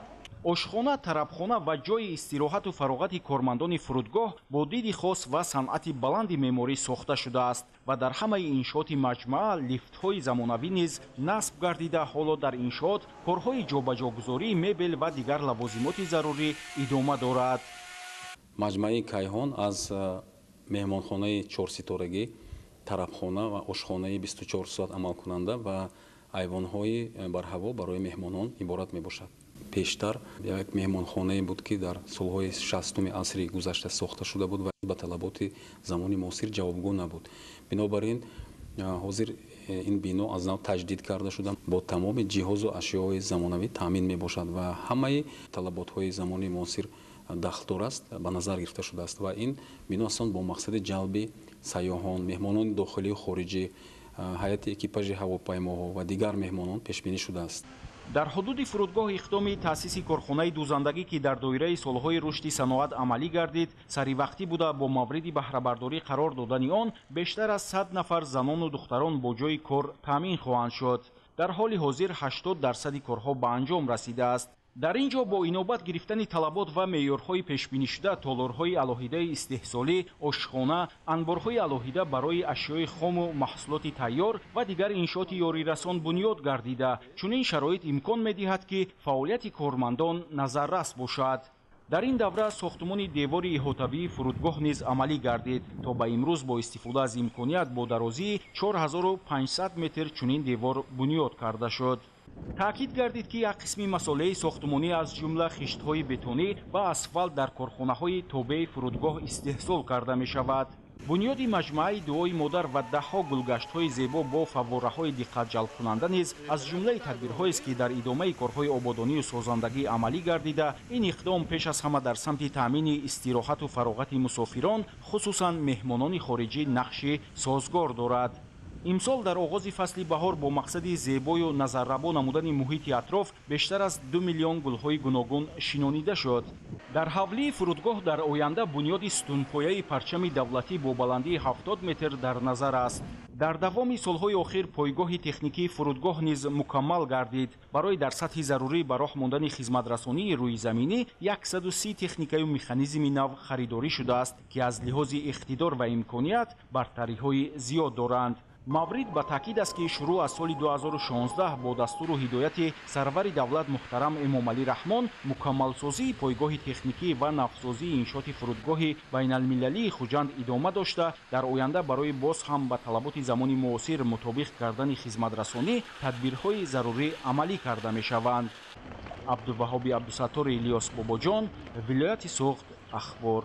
Ошхона, тарабхона ва ҷойи истироҳату фароғати кормандони фурудгоҳ бо диди хос ва санъати баланди меъморӣ сохта шудааст ва дар ҳамаи иншооти маҷмӯа лифтҳои замонавӣ низ насб гардида, ҳоло дар иншоот корҳои ҷобаҷогузории мебел ва дигар лавозимоти зарурӣ идома дорад. Маҷмӯаи Кайҳон аз меҳмонхонаи чорситорагӣ, тарабхона ва ошхонаи 24 соат амалкунанда ва айвонҳои барҳаво барои меҳмонон иборат мебошад. Пештар як меҳмонхонае буд, ки дар солҳои 60-уми асри гузашта сохта шуда буд ва ба талаботи замони муосир ҷавобгӯ набуд. Бинобар ин ҳозир ин бино аз нав таҷдид карда шуда, бо тамоми ҷиҳозу ашёҳои замонавӣ таъмин мебошад ва ҳамаи талаботҳои замони муосир дахлдор аст, ба назар гирифта шудааст ва ин бино аслан бо мақсади ҷалби сайёҳон, меҳмонони дохилию хориҷӣ, ҳайати экипажи ҳавопаймоҳо ва дигар меҳмонон пешбинӣ шудааст. Дар ҳудуди фурудгоҳ иқдоми таъсиси корхонаи дӯзандагӣ, ки дар доираи солҳои рушди саноат амалӣ гардид, саривақтӣ буда, бо мавриди баҳрабардорӣ қарор додани он бештар аз 100 нафар занону духтарон бо ҷойи кор таъмин хоҳанд шуд. Дар ҳоли ҳозир 80% корҳо ба анҷом расидааст. Дар ин ҷо бо инобат гирифтани талабот ва меъёрҳои пешбинишуда толорҳои алоҳидаи истеҳсолӣ, ошхона, анборҳои алоҳида барои ашёи хому маҳсулоти тайёр ва дигар иншооти ёрирасон бунёд гардида. Чунин шароит имкон медиҳад, ки фаъолияти кормандон назаррас бошад. Дар ин давра сохтумони девори иҳотавии фурудгоҳ низ амалӣ гардид. То ба имрӯз бо истифода аз имконият бо дарозии 4500 метр чунин девор бунёд карда шуд. Таъкид гардид, ки як қисми масолеҳи сохтумонӣ аз ҷумла хиштҳои бетонӣ ва асфалт дар корхонаҳои тобеи фурудгоҳ истеҳсол карда мешавад. Бунёди маҷмӯаи дуои модар ва даҳҳо гулгаштҳои зебо бо фаввораҳои диққатҷалбкунанда низ аз ҷумлаи тадбирҳоест, ки дар идомаи корҳои ободонию созандагӣ амалӣ гардида, ин иқдом пеш аз ҳама дар самти таъмини истироҳату фароғати мусофирон, хусусан меҳмонони хориҷӣ нақши созгор дорад. Имсол дар оғози фасли баҳор бо мақсади зебою назаррабо намудани муҳити атроф бештар аз 2 миллион гулҳои гуногун шинонида шуд. Дар ҳавлии фурудгоҳ дар оянда бунёди сутунпояи парчами давлатӣ бо баландии 70 метр дар назар аст. Дар давоми солҳои охир пойгоҳи техникии фурудгоҳ низ мукаммал гардид. Барои дар сатҳи зарурӣ ба роҳ мондани хизматрасонии рӯизаминӣ 130 техникаю механизми нав харидорӣ шудааст, ки аз лиҳози иқтидор ва имконият бартариҳои зиёд доранд. Маврид ба таъкид аст, ки шурӯъ аз соли 2016 бо дастуру ҳидояти сарвари давлат муҳтарам Эмомалӣ Раҳмон мукаммалсозии пойгоҳи техникӣ ва навсозии иншооти фурудгоҳи байналмилалии Хуҷанд идома дошта, дар оянда барои боз ҳам ба талаботи замони муосир мутобиқ кардани хизматрасонӣ тадбирҳои зарурӣ амалӣ карда мешаванд. Абдуваҳоби Абдусаттор, Илёс Бобоҷон, вилояти Суғд, Ахбор.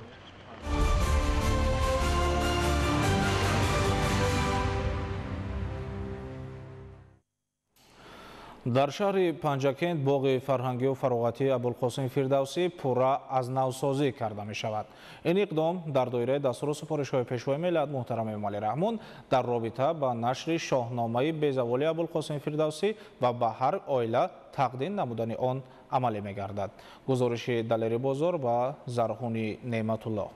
Дар шаҳри Панҷакент боғи фарҳангию фароғатии Абулқосим Фирдавсӣ пурра аз навсозӣ карда мешавад. Ин иқдом дар доираи дастуру супоришҳои Пешвои миллат муҳтарам Эмомалӣ Раҳмон дар робита ба нашри шоҳномаи безаволи Абулқосим Фирдавсӣ ва ба ҳар оила тақдим намудани он амалӣ мегардад. Гузориши Далери Бозор ва Зарҳуни Неъматуллоҳ.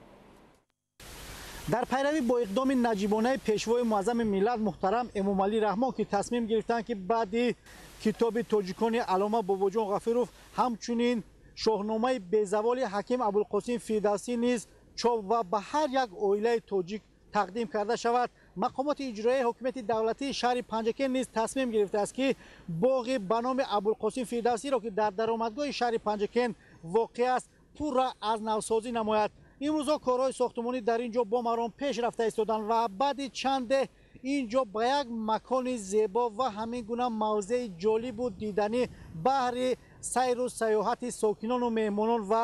Дар пайравӣ бо иқдоми наҷибонаи Пешвои муаззами миллат муҳтарам Эмомалӣ Раҳмон, ки тасмим гирифтанд, ки баъди китоби тоҷикони аллома Бобоҷон Ғафуров ҳамчунин шоҳномаи безаволи ҳаким Абулқосим Фирдавсӣ низ чоп ва ба ҳар як оилаи тоҷик тақдим карда шавад. Мақомоти иҷроияи ҳокимияти давлатии шаҳри Панҷакент низ тасмим гирифтааст, ки боғи ба номи Абулқосим Фирдавсиро, ки дар даромадгоҳи шаҳри Панҷакент воқеъ аст, пурра аз навсозӣ намояд. Имрӯзҳо корҳои сохтмонӣ дар ин ҷо бо маром пеш рафта истоданд ва баъди чанде ин ҷо ба як макони зебо ва ҳамин гуна мавзеи ҷолибу диданӣ баҳри сайру сайёҳати сокинону меҳмонон ва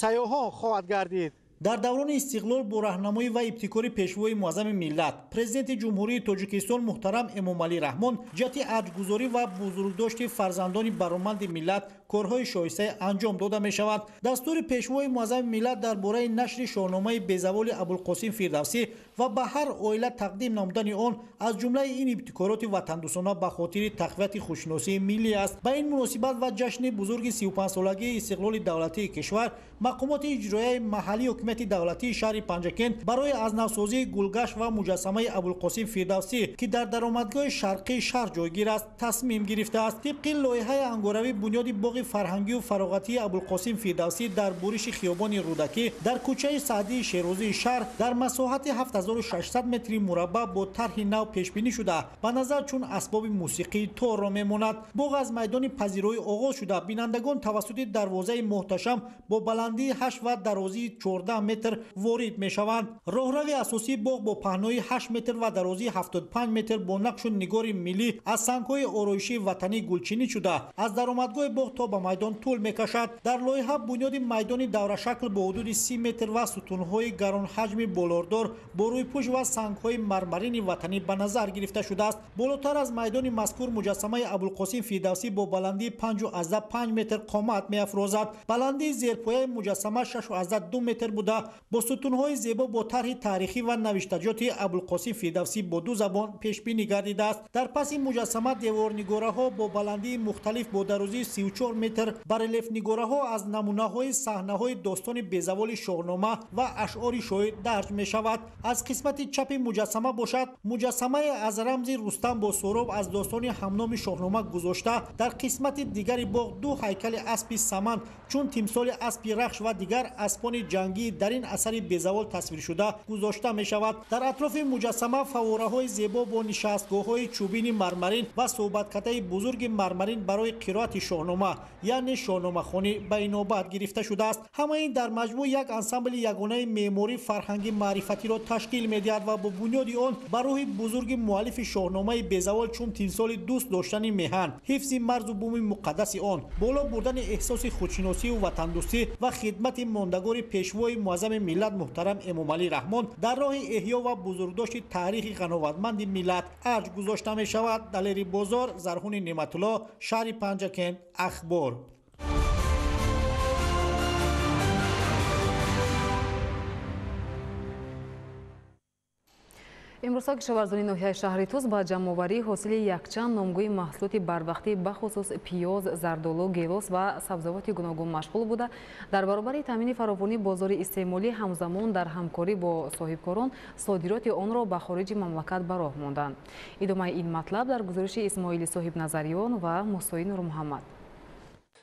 сайёҳон хоҳад гардид. Дар даврони истиқлол бо раҳнамоӣ ва ибтикори пешвои муаззами миллат, президенти Ҷумҳурии Тоҷикистон муҳтарам Эмомалӣ Раҳмон ҷиҳати арҷгузорӣ ва бузургдошти фарзандони бароманди миллат корҳои шоистае анҷом дода мешавад. Дастури пешвои муаззами миллат дар бораи нашри шоҳномаи безаволи Абулқосим Фирдавсӣ ва ба ҳар оила тақдим намудани он аз ҷумлаи ин ибтикороти ватандӯстона ба хотири тақвияти худшиносии миллӣ аст. Ба ин муносибат ва ҷашни бузурги 35-солагии истиқлоли давлатии кишвар мақомоти иҷроияи маҳаллии ҳокимияти давлатии шаҳри Панҷакент барои аз навсозии гулгашт ва муҷассамаи Абулқосим Фирдавсӣ, ки дар даромадгоҳи шарқии шаҳр ҷойгир аст, тасмим гирифтааст. Тибқи лоиҳаи ангоравӣ бунёди боғи фарҳангию фароғатии Абулқосим Фирдавсӣ дар буриши хиёбони Рӯдакӣ дар кӯчаи Саъдии Шерозии шаҳр дар масоҳати 7600 метри мураббаъ бо тарҳи нав пешбинӣ шуда, ба назар чун асбоби мусиқии торро мемонад. Боғ аз майдони пазироӣ оғоз шуда, бинандагон тавассути дарвозаи муҳташам бо баландии 8 ва дарозии 14 метр ворид мешаванд. Роҳрави асосии боғ бо паҳнои 8 метр ва дарозии 75 метр бо нақшу нигори миллӣ аз сангҳои ороишии ватанӣ гулчинӣ шуда, аз даромадгоҳи боғ то ба майдон тӯл мекашад. Дар лоиҳа бунёди майдони даврашакл бо ҳудуди 30 метр ва сутунҳои гаронҳаҷми болордор бо рӯйпӯш ва сангҳои мармарини ватанӣ ба назар гирифта шудааст. Болотар аз майдони мазкур муҷассамаи Абулқосим Фирдавсӣ бо баландии 5,5 метр қомат меафрозад. Баландии зерпояи муҷассама 6,2 метр буда, бо сутунҳои зебо бо тарҳи таърихӣ ва навиштаҷоти Абулқосим Фирдавсӣ бо ду забон пешбинӣ гардидааст. Дар паси муҷассама деворнигораҳо бо баландии мухталиф бо дарозии 34 метр, барелефнигораҳо аз намунаҳои саҳнаҳои достони безаволи шоҳнома ва ашъори шоир дарҷ мешавад. Аз қисмати чапи муҷассама бошад, муҷассамае аз рамзи Рустам бо Сӯроб аз достони ҳамноми шоҳнома гузошта, дар қисмати дигари боғ ду ҳайкали аспи саманд чун тимсоли аспи Рахш ва дигар аспони ҷангӣ дар ин асари безавол тасвир шуда гузошта мешавад. Дар атрофи муҷассама фаввораҳои зебо бо нишастгоҳҳои чӯбини мармарин ва суҳбаткатаи бузурги мармарин барои қироати шоҳнома, яъне шоҳномахонӣ ба инобат гирифта шудааст. Ҳамаи ин дар маҷмӯъ як ансамбли ягонаи меъморӣ фарҳанги маърифатиро ташкил медиҳад ва бо бунёди он ба рӯҳи бузурги муаллифи шоҳномаи безавол чун тимсоли дӯст доштани меҳан, ҳифзи марзу буми муқаддаси он, боло бурдани эҳсоси худшиносию ватандӯстӣ ва хидмати мондагори пешвои муаззами миллат муҳтарам Эмомалӣ Раҳмон дар роҳи эҳё ва бузургдошти таърихи ғановатманди миллат арҷ гузошта мешавад. Далери Бозор, Зарҳуни Неъматулло, шаҳри Панҷакент, Ахбор. Имрӯзҳо кишоварзони ноҳияи шаҳри Тӯс ба ҷамъоварии ҳосили якчанд номгӯи маҳсулоти барвақтӣ, бахусус пиёз, зардолу, гелос ва сабзавоти гуногун машғул буда, дар баробари таъмини фаровонии бозори истеъмолӣ ҳамзамон дар ҳамкорӣ бо соҳибкорон содироти онро ба хориҷи мамлакат ба роҳ монданд. Идомаи ин матлаб дар гузориши Исмоили Соҳибназариён ва Мусои Нурмуҳаммад.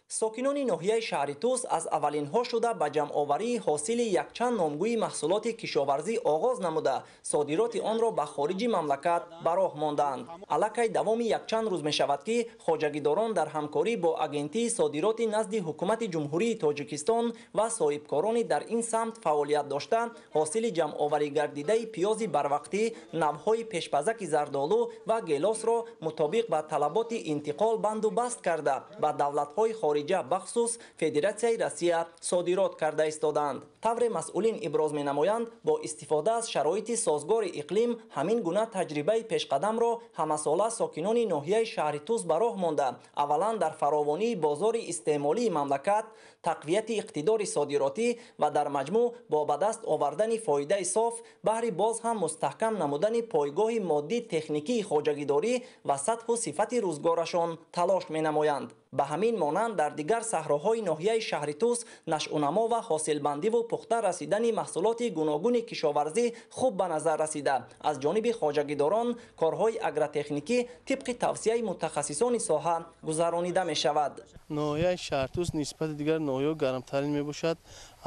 Сокинони ноҳияи шаҳри Тӯс аз аввалинҳо шуда ба ҷамъоварии ҳосили якчанд номгӯи маҳсулоти кишоварзӣ оғоз намуда, содироти онро ба хориҷи мамлакат ба роҳ мондаанд. Аллакай давоми якчанд рӯз мешавад, ки хоҷагидорон дар ҳамкорӣ бо агентии содироти назди ҳукумати Ҷумҳурии Тоҷикистон ва соҳибкорони дар ин самт фаъолият дошта, ҳосили ҷамъоварӣ гардидаи пиёзи барвақтӣ, навъҳои пешпазаки зардолу ва гелосро мутобиқ ба талаботи интиқол банду баст карда ба давлатҳои хориҷа, бахусус Федератсияи Россия содирот карда истодаанд. Тавре масъулин иброз менамоянд, бо истифода аз шароити созгори иқлим ҳамин гуна таҷрибаи пешқадамро ҳамасола сокинони ноҳияи шаҳри Тӯс ба роҳ монда, аввалан дар фаровонии бозори истеъмолии мамлакат, тақвияти иқтидори содиротӣ ва дар маҷмӯъ бо ба даст овардани фоидаи соф баҳри боз ҳам мустаҳкам намудани пойгоҳи моддӣ техникии хоҷагидорӣ ва сатҳу сифати рӯзгорашон талош менамоянд. Ба ҳамин монанд дар дигар саҳроҳои ноҳияи шаҳри Тӯс нашъунамо ва ҳосилбандиву пухта расидани маҳсулоти гуногуни кишоварзӣ хуб ба назар расида, аз ҷониби хоҷагидорон корҳои агротехникӣ тибқи тавсияи мутахассисони соҳа гузаронида мешавад. Ноҳияи шаҳри Тӯс нисбати дигар ноҳияҳо гармтарин мебошад.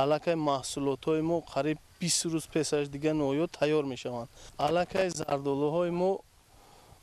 Аллакай маҳсулотҳои мо қариб 20 рӯз пеш аз дигар ноҳияҳо тайёр мешаванд. Аллакай зардолуҳои мо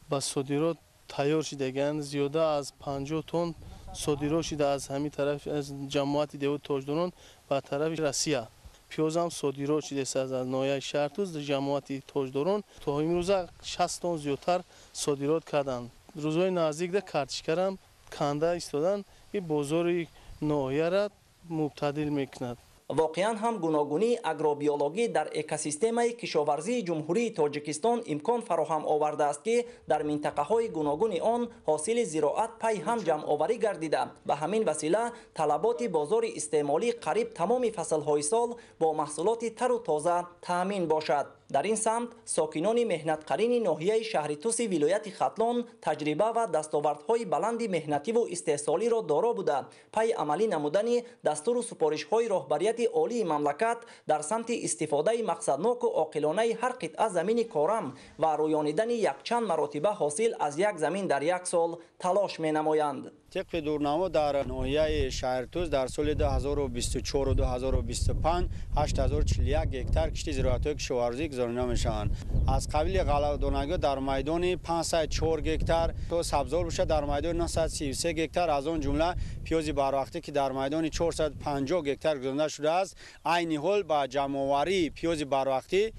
ба содирот тайёр шудагианд. Зиёда аз 50 тонн содирот шуда аз ҳамин тараф, аз ҷамоати деҳоти Тоҷдорон ба тарафи Россия. Пиёзам содирот шудааст аз ноҳияи Шаҳртӯз, ҷамоати Тоҷдорон. То имрӯза 60 тонн зиёдтар содирот карданд. Рӯзҳои наздикда картишкарам канда истоданд, ки бозори ноҳияра мубтадил мекунад. Воқеан ҳам гуногунии агробиологӣ дар экосистемаи кишоварзии Ҷумҳурии Тоҷикистон имкон фароҳам овардааст, ки дар минтақаҳои гуногуни он ҳосили зироат пай ҳам ҷамъоварӣ гардида, ба ҳамин васила талаботи бозори истеъмолӣ қариб тамоми фаслҳои сол бо маҳсулоти тару тоза таъмин бошад. Дар ин самт сокинони меҳнатқарини ноҳияи шаҳри Туси вилояти Хатлон таҷриба ва дастовардҳои баланди меҳнативу истеҳсолиро доро буда, пайи амалӣ намудани дастуру супоришҳои роҳбарияти олии мамлакат дар самти истифодаи мақсадноку оқилонаи ҳар қитъа замини корам ва рӯёнидани якчанд маротиба ҳосил аз як замин дар як сол талош менамоянд. Тибқи дурнамо дар ноҳияи Шаҳртӯз дар соли 2024 2025 8041 гектар кишти зироатҳои кишоварзӣ гузаронида мешаванд. Аз қабили ғалладонагиҳо дар майдони 504 гектар, то сабзор бошад дар майдони 933 гектар, аз он ҷумла пиёзи барвақтӣ, ки дар майдони 450 гектар гузаронида шудааст. Айни ҳол ба ҷамъоварии пиёзи барвақтӣ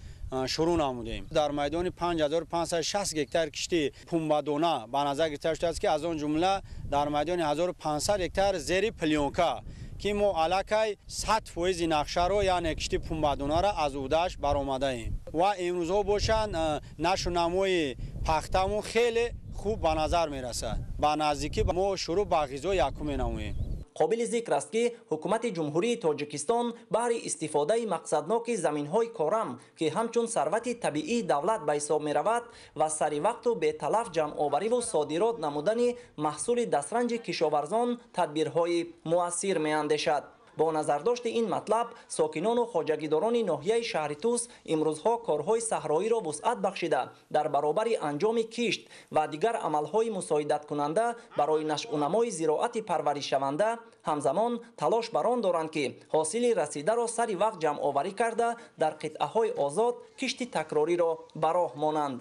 шурӯъ намудем. Дар майдони 5560 гектар кишти пумбадона ба назар гирифта шудааст, ки аз он ҷумла дар майдони 1500 гектар зери плёнка, ки мо аллакай 100% нақшаро, яъне кишти пумбадонаро аз ӯҳдааш баромадаем. Ва имрӯзҳо бошанд нашунамои пахтамон хеле хуб ба назар мерасад. Ба наздикӣ мо шурӯъ ба ғизои якум менамоем. Қобили зикр аст, ки ҳукумати Ҷумҳурии Тоҷикистон баҳри истифодаи мақсадноки заминҳои корам, ки ҳамчун сарвати табиии давлат ба ҳисоб меравад, ва сари вақту беталаф ҷамъовариву содирот намудани маҳсули дастранҷи кишоварзон тадбирҳои муассир меандешад. Бо назардошти ин матлаб сокинону хоҷагидорони ноҳияи шаҳри Тус имрӯзҳо корҳои саҳроиро вусъат бахшида, дар баробари анҷоми кишт ва дигар амалҳои мусоидаткунанда барои нашъунамои зироати парваришшаванда, ҳамзамон талош бар он доранд, ки ҳосили расидаро сари вақт ҷамъоварӣ карда, дар қитъаҳои озод кишти такрориро ба роҳ монанд.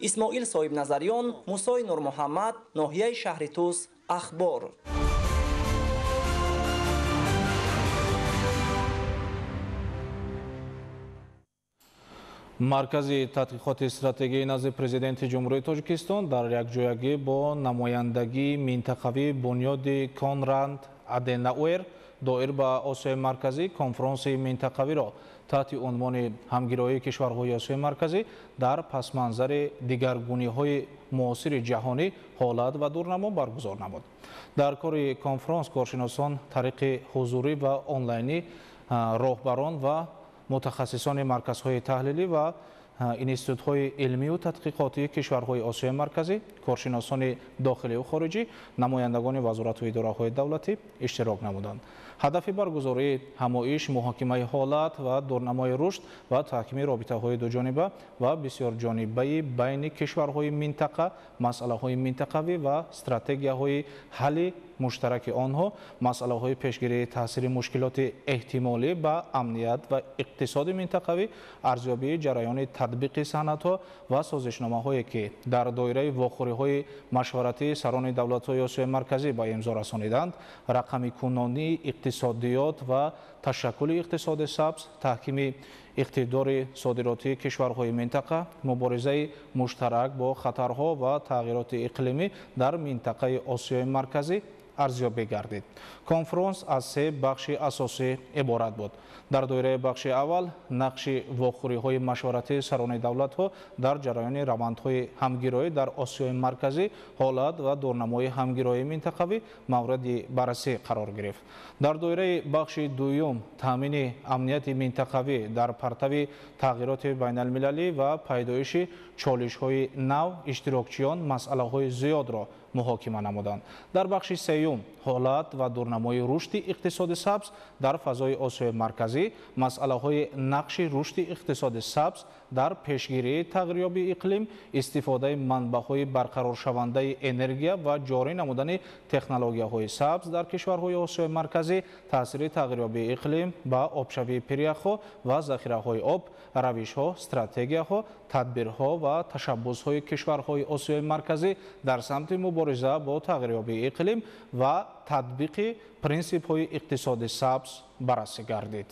Исмоил Соҳибназариён, Мусои Нурмуҳаммад, ноҳияи шаҳри Тус, Ахбор. Маркази тадқиқоти стратегии назди Президенти Ҷумҳурии Тоҷикистон дар якҷоягӣ бо намояндагии минтақавии бунёди Конрад Аденауэр доир ба Осиёи Марказӣ конфронси минтақавиро таҳти унвони ҳамгироии кишварҳои Осиёи Марказӣ дар пасманзари дигаргуниҳои муосири ҷаҳонӣ ҳолат ва дурнамо баргузор намуд. Дар кори конфронс коршиносон тариқи ҳузурӣ ва онлайнӣ, роҳбарон ва мутахассисони марказҳои таҳлилӣ ва институтҳои илмию тадқиқотии кишварҳои Осиёи Марказӣ, коршиносони дохилию хориҷӣ, намояндагони вазорату идораҳои давлатӣ иштирок намуданд. Ҳадафи баргузории ҳамоиш муҳокимаи ҳолат ва дурнамои рушд ва таҳкими робитаҳои дуҷониба ва бисёрҷонибаи байни кишварҳои минтақа, масъалаҳои минтақавӣ ва стратегияҳои ҳалли муштараки онҳо, масъалаҳои пешгирии таъсири мушкилоти эҳтимолӣ ба амният ва иқтисоди минтақавӣ, арзёбии ҷараёни татбиқи санадҳо ва созишномаҳое, ки дар доираи вохӯриҳои машваратии сарони давлатҳои Осиёи Марказӣ ба имзо расониданд, рақамикунонии иқтисодиёт ва ташаккули иқтисоди сабз, таҳкими иқтидори содиротии кишварҳои минтақа, муборизаи муштарак бо хатарҳо ва тағйироти иқлимӣ дар минтақаи Осиёи Марказӣ арзёбӣ гардид. Конфронс аз се бахши асосӣ иборат буд. Дар доираи бахши аввал нақши вохӯриҳои машваратии сарони давлатҳо дар ҷараёни равандҳои ҳамгироӣ дар Осиёи Марказӣ, ҳолат ва дурнамои ҳамгироии минтақавӣ мавриди баррасӣ қарор гирифт. Дар доираи бахши дуюм таъмини амнияти минтақавӣ дар партави тағйироти байналмилалӣ ва пайдоиши чолишҳои нав иштирокчиён масъалаҳои зиёдро муҳокима намуданд. Дар бахши сеюм ҳолат ва дурнамои рушди иқтисоди сабз дар фазои Осиёи Марказӣ, масъалаҳои нақши рушди иқтисоди сабз Дар пешгирии тағйирёбии иқлим, истифодаи манбаъҳои барқароршавандаи энергия ва ҷорӣ намудани технологияҳои сабз дар кишварҳои Осиёи Марказӣ, таъсири тағйирёбии иқлим ба обшавии пиряхҳо ва захираҳои об, равишҳо, стратегияҳо, тадбирҳо ва ташаббусҳои кишварҳои Осиёи Марказӣ дар самти мубориза бо тағйирёбии иқлим ва татбиқи принсипҳои иқтисоди сабз баррасӣ гардид.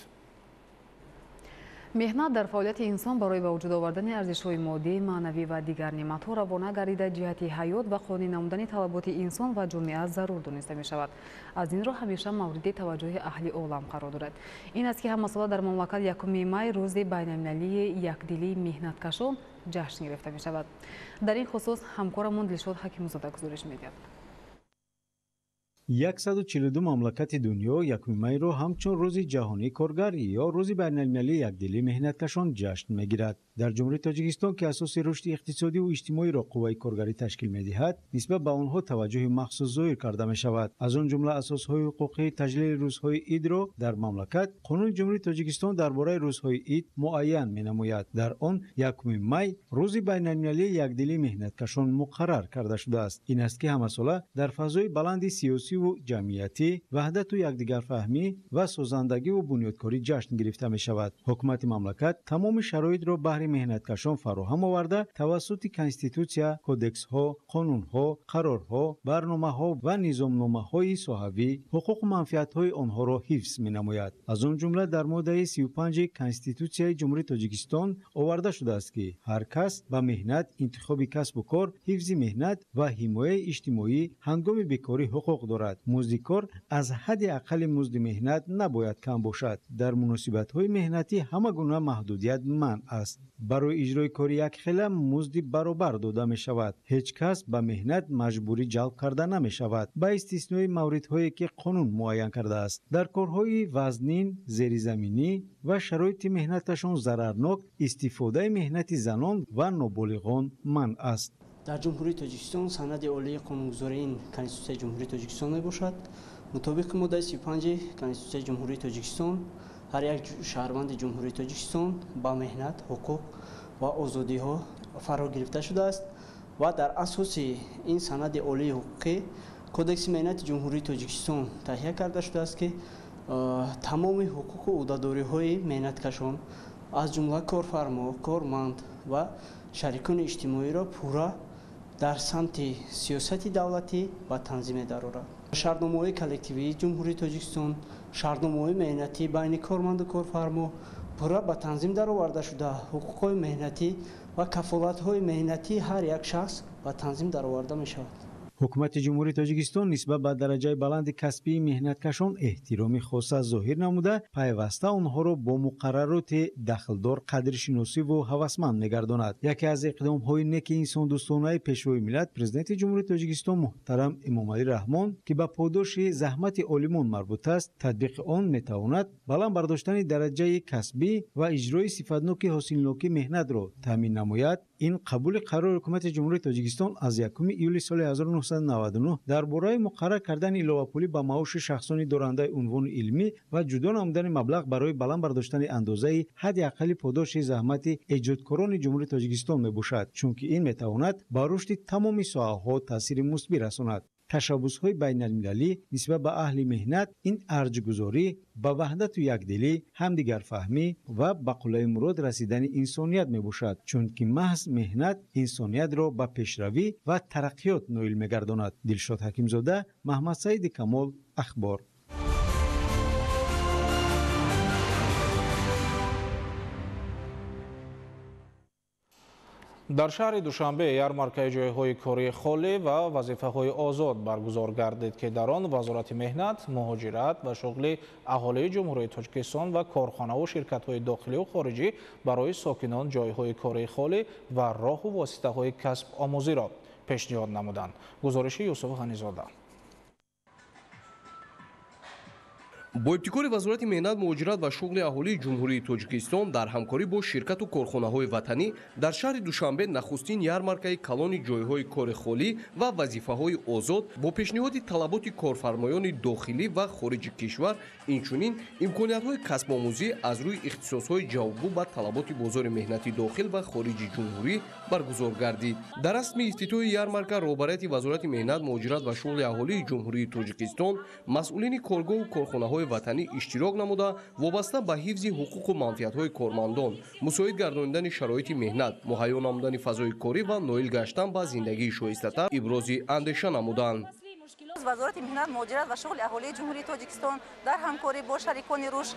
Меҳнат дар фаъолияти инсон барои ба вуҷуд овардани арзишҳои моддӣ, маънавӣ ва дигар неъматҳо равона гардида, ҷиҳати ҳаёт ва қонеъ намудани талаботи инсон ва ҷомеа зарур дониста мешавад. Аз ин рӯ ҳамеша мавриди таваҷҷӯҳи аҳли олам қарор дорад. Ин аст ки ҳамасола дар мамлакат 1 май рӯзи байналмилалии якдилии меҳнаткашон ҷашн гирифта мешавад. Дар ин хусус ҳамкорамон Дилшод Ҳакимзода гузориш медиҳад. 142 мамлакати дунё 1 майро ҳамчун рӯзи ҷаҳонии коргарӣ ё рӯзи байналмилалии якдилии меҳнаткашон ҷашн мегирад. Дар Ҷумҳурии Тоҷикистон, ки асоси рушди иқтисодиву иҷтимоиро қувваи коргарӣ ташкил медиҳад, нисбат ба онҳо таваҷҷӯҳи махсус зоҳир карда мешавад. Аз он ҷумла асосҳои ҳуқуқии таҷлили рӯзҳои идро дар мамлакат Қонуни Ҷумҳурии Тоҷикистон дар бораи рӯзҳои ид муайян менамояд. Дар он 1 май рӯзи байналмилалии якдилии меҳнаткашон муқаррар карда шудааст. Ин аст ки ҳамасола дар фазои баланди сиёсиву ҷамъиятӣ, ваҳдату якдигарфаҳмӣ ва созандагиву бунёдкорӣ ҷашн гирифта мешавад. Ҳукумати мамлакат тамоми шароитро баҳри меҳнаткашон фароҳам оварда, тавассути конститутсия, кодексҳо, қонунҳо, қарорҳо, барномаҳо ва низомномаҳои соҳавӣ ҳуқуқу манфиатҳои онҳоро ҳифз менамояд. Аз он ҷумла дар моддаи 35 Конститутсияи Ҷумҳурии Тоҷикистон оварда шудааст, ки ҳар кас ба меҳнат, интихоби касбу кор, ҳифзи меҳнат ва ҳимояи иҷтимоӣ ҳангоми бекорӣ ҳуқуқ дорад. Музди кор аз ҳадди аққали музди меҳнат набояд кам бошад. Дар муносибатҳои меҳнатӣ ҳама гуна маҳдудият манъ аст. Барои иҷрои кори якхела музди баробар дода мешавад. Ҳеҷ кас ба меҳнат маҷбурӣ ҷалб карда намешавад, ба истиснои мавридҳое ки қонун муайян кардааст. Дар корҳои вазнин, зеризаминӣ ва шароити меҳнаташон зарарнок истифодаи меҳнати занон ва ноболиғон манъ аст. Дар Ҷумҳурии Тоҷикистон санади олии қонунгузории ин Конститутсияи Ҷумҳурии Тоҷикистон мебошад. Мутобиқи моддаи 35 Конститутсияи Ҷумҳурии Тоҷикистон ҳар як шаҳрванди Ҷумҳурии Тоҷикистон ба меҳнат, ҳуқуқ ва озодиҳо фаро гирифта шудааст ва дар асоси ин санади олии ҳуқуқӣ Кодекси меҳнати Ҷумҳурии Тоҷикистон таҳия карда шудааст, ки тамоми ҳуқуқу ӯҳдадориҳои меҳнаткашон, аз ҷумла корфармо, корманд ва шарикони иҷтимоиро пурра дар самти сиёсати давлатӣ ба танзим медарорад. Шартномаҳои коллективии Ҷумҳурии Тоҷикистон, шартномаҳои меҳнатӣ байни корманду корфармо пурра ба танзим дароварда шуда, ҳуқуқҳои меҳнатӣ ва кафолатҳои меҳнатии ҳар як шахс ба танзим дароварда мешавад. Ҳукумати Ҷумҳурии Тоҷикистон нисбат ба дараҷаи баланди касбии меҳнаткашон эҳтироми хоса зоҳир намуда, пайваста онҳоро бо муқаррароти дахлдор қадршиносиву ҳавасманд мегардонад. Яке аз иқдомҳои неки инсондӯстонаи Пешвои миллат, Президенти Ҷумҳурии Тоҷикистон муҳтарам Эмомалӣ Раҳмон, ки ба подоши заҳмати олимон марбут аст, татбиқи он метавонад баланд бардоштани дараҷаи касбӣ ва иҷрои сифатноки ҳосилнокии меҳнатро таъмин намояд. Ин қабули қарори Ҳукумати Ҷумҳурии Тоҷикистон аз 1 июли соли 1999 дар бораи муқаррар кардани иловапулӣ ба маоши шахсони дорандаи унвони илмӣ ва ҷудо намудани маблағ барои баланд бардоштани андозаи ҳадди аққали подоши заҳмати эҷодкорони Ҷумҳурии Тоҷикистон мебошад, чунки ин метавонад ба рушди тамоми соҳаҳо таъсири мусбӣ расонад. Ташаббусҳои байналмилалӣ нисбат ба аҳли меҳнат ин арҷгузорӣ ба ваҳдату якдилӣ, ҳамдигарфаҳмӣ ва ба қуллаи мурод расидани инсоният мебошад, чунки маҳз меҳнат инсониятро ба пешравӣ ва тараққиёт ноил мегардонад. Дилшод Ҳакимзода, Маҳмадсаиди Камол, Ахбор. Дар шаҳри Душанбе ярмаркаи ҷойҳои кории холӣ ва вазифаҳои озод баргузор гардид, ки дар он Вазорати меҳнат, муҳоҷират ва шуғли аҳолии Ҷумҳурии Тоҷикистон ва корхонаву ширкатҳои дохилию хориҷӣ барои сокинон ҷойҳои кории холӣ ва роҳу воситаҳои касб-омӯзиро пешниҳод намуданд. Гузориши Юсуф Ғанизода. Бо ибтикори Вазорати меҳнат, муҳоҷират ва шуғли аҳолии Ҷумҳурии Тоҷикистон дар ҳамкорӣ бо ширкату корхонаҳои ватанӣ дар шаҳри Душанбе нахустин ярмаркаи калони ҷойҳои кори холӣ ва вазифаҳои озод бо пешниҳоди талаботи корфармоёни дохилӣ ва хориҷи кишвар, инчунин имкониятҳои касбомӯзӣ аз рӯи ихтисосҳои ҷавобгӯ ба талаботи бозори меҳнати дохил ва хориҷи ҷумҳурӣ баргузор гардид. Дар расми ифтитоҳи ярмарка роҳбарияти Вазорати меҳнат, муҳоҷират ва шуғли аҳолии Ҷумҳурии Тоҷикистон, масъулини коргоҳу корхонаҳои ватанӣ иштирок намуда, вобаста ба ҳифзи ҳуқуқу манфиатҳои кормандон, мусоид гардонидани шароити меҳнат, муҳайё намудани фазои корӣ ва ноил гаштан ба зиндагии шоистатар ибрози андеша намуданд. Вазорати меҳнат, муҳоҷират ва шуғли аҳолии Ҷумҳурии Тоҷикистон дар ҳамкорӣ бо шарикони рушд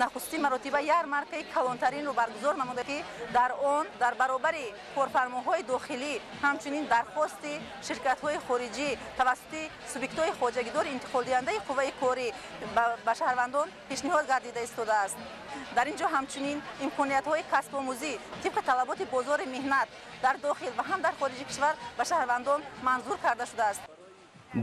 нахустин маротиба ярмаркаи калонтаринро баргузор намуда, ки дар он дар баробари корфармоҳои дохилӣ ҳамчунин дархости ширкатҳои хориҷӣ тавассути субъектҳои хоҷагидори интиқолдиҳандаи қувваи корӣ ба шаҳрвандон пешниҳод гардида истодааст. Дар ин ҷо ҳамчунин имкониятҳои касбомӯзӣ тибқи талаботи бозори меҳнат дар дохил ва ҳам дар хориҷи кишвар ба шаҳрвандон манзур карда шудааст.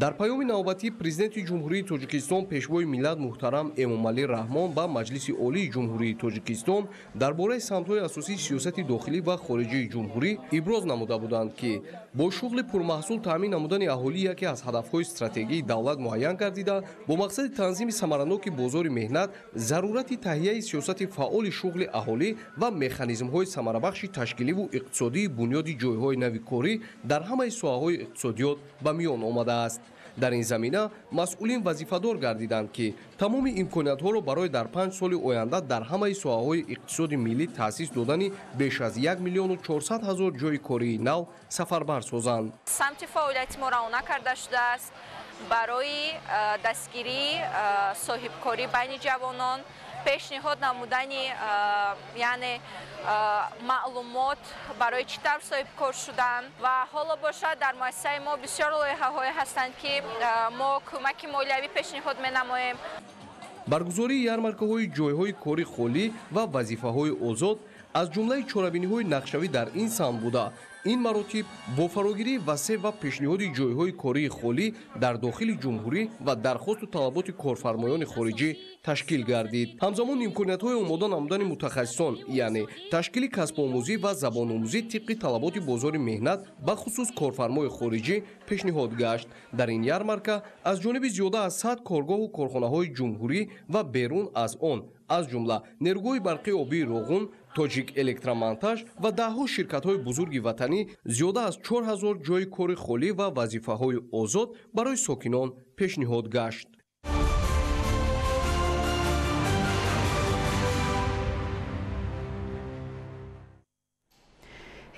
Дар паёми навбатӣ Президенти Ҷумҳурии Тоҷикистон, Пешвои миллат муҳтарам Эмомалӣ Раҳмон ба Маҷлиси Олии Ҷумҳурии Тоҷикистон дар бораи самтҳои асосии сиёсати дохилӣ ва хориҷии ҷумҳурӣ иброз намуда буданд, ки бо шуғли пурмаҳсул таъмин намудани аҳолӣ яке аз ҳадафҳои стратегии давлат муайян гардида, бо мақсади танзими самараноки бозори меҳнат, зарурати таҳияи сиёсати фаъоли шуғли аҳолӣ ва механизмҳои самарабахши ташкиливу иқтисодии бунёди ҷойҳои нави корӣ дар ҳамаи соҳаҳои иқтисодиёт ба миён омадааст. Дар ин замина масъулин вазифадор гардиданд, ки тамоми имкониятҳоро барои дар 5 соли оянда дар ҳамаи соҳаҳои иқтисоди миллӣ таъсис додани беш аз 1 400 000 ҷойи кории нав сафарбар созанд. Самти фаъолияти мо равона карда шудааст барои дастгирии соҳибкорӣ байни ҷавонон, пешниҳод намудани яъне маълумот барои чӣ тавр соҳибкор шудан. Ва ҳоло бошад дар муассисаи мо бисёр лоиҳаҳое ҳастанд, ки мо кӯмаки молиявӣ пешниҳод менамоем. Баргузории ярмаркаҳои ҷойҳои кори холӣ ва вазифаҳои озод аз ҷумлаи чорабиниҳои нақшавӣ дар ин самт буда, ин маротиб бо фарогирии васеъ ва пешниҳоди ҷойҳои кории холӣ дар дохили ҷумҳурӣ ва дархосту талаботи корфармоёни хориҷӣ ташкил гардид. Ҳамзамон имкониятҳои омода намудани мутахассисон, яъне ташкили касбомӯзӣ ва забономӯзӣ тибқи талаботи бозори меҳнат, бахусус корфармои хориҷӣ пешниҳод гашт. Дар ин ярмарка аз ҷониби зиёда аз 100 коргоҳу корхонаҳои ҷумҳурӣ ва берун аз он, аз ҷумла нерӯгоҳи барқи обии Роғун, Тоҷик Электромонтаж ва даҳҳо ширкатҳои бузурги ватанӣ зиёда аз 4000 ҷойи кори холӣ ва вазифаҳои озод барои сокинон пешниҳод гашт.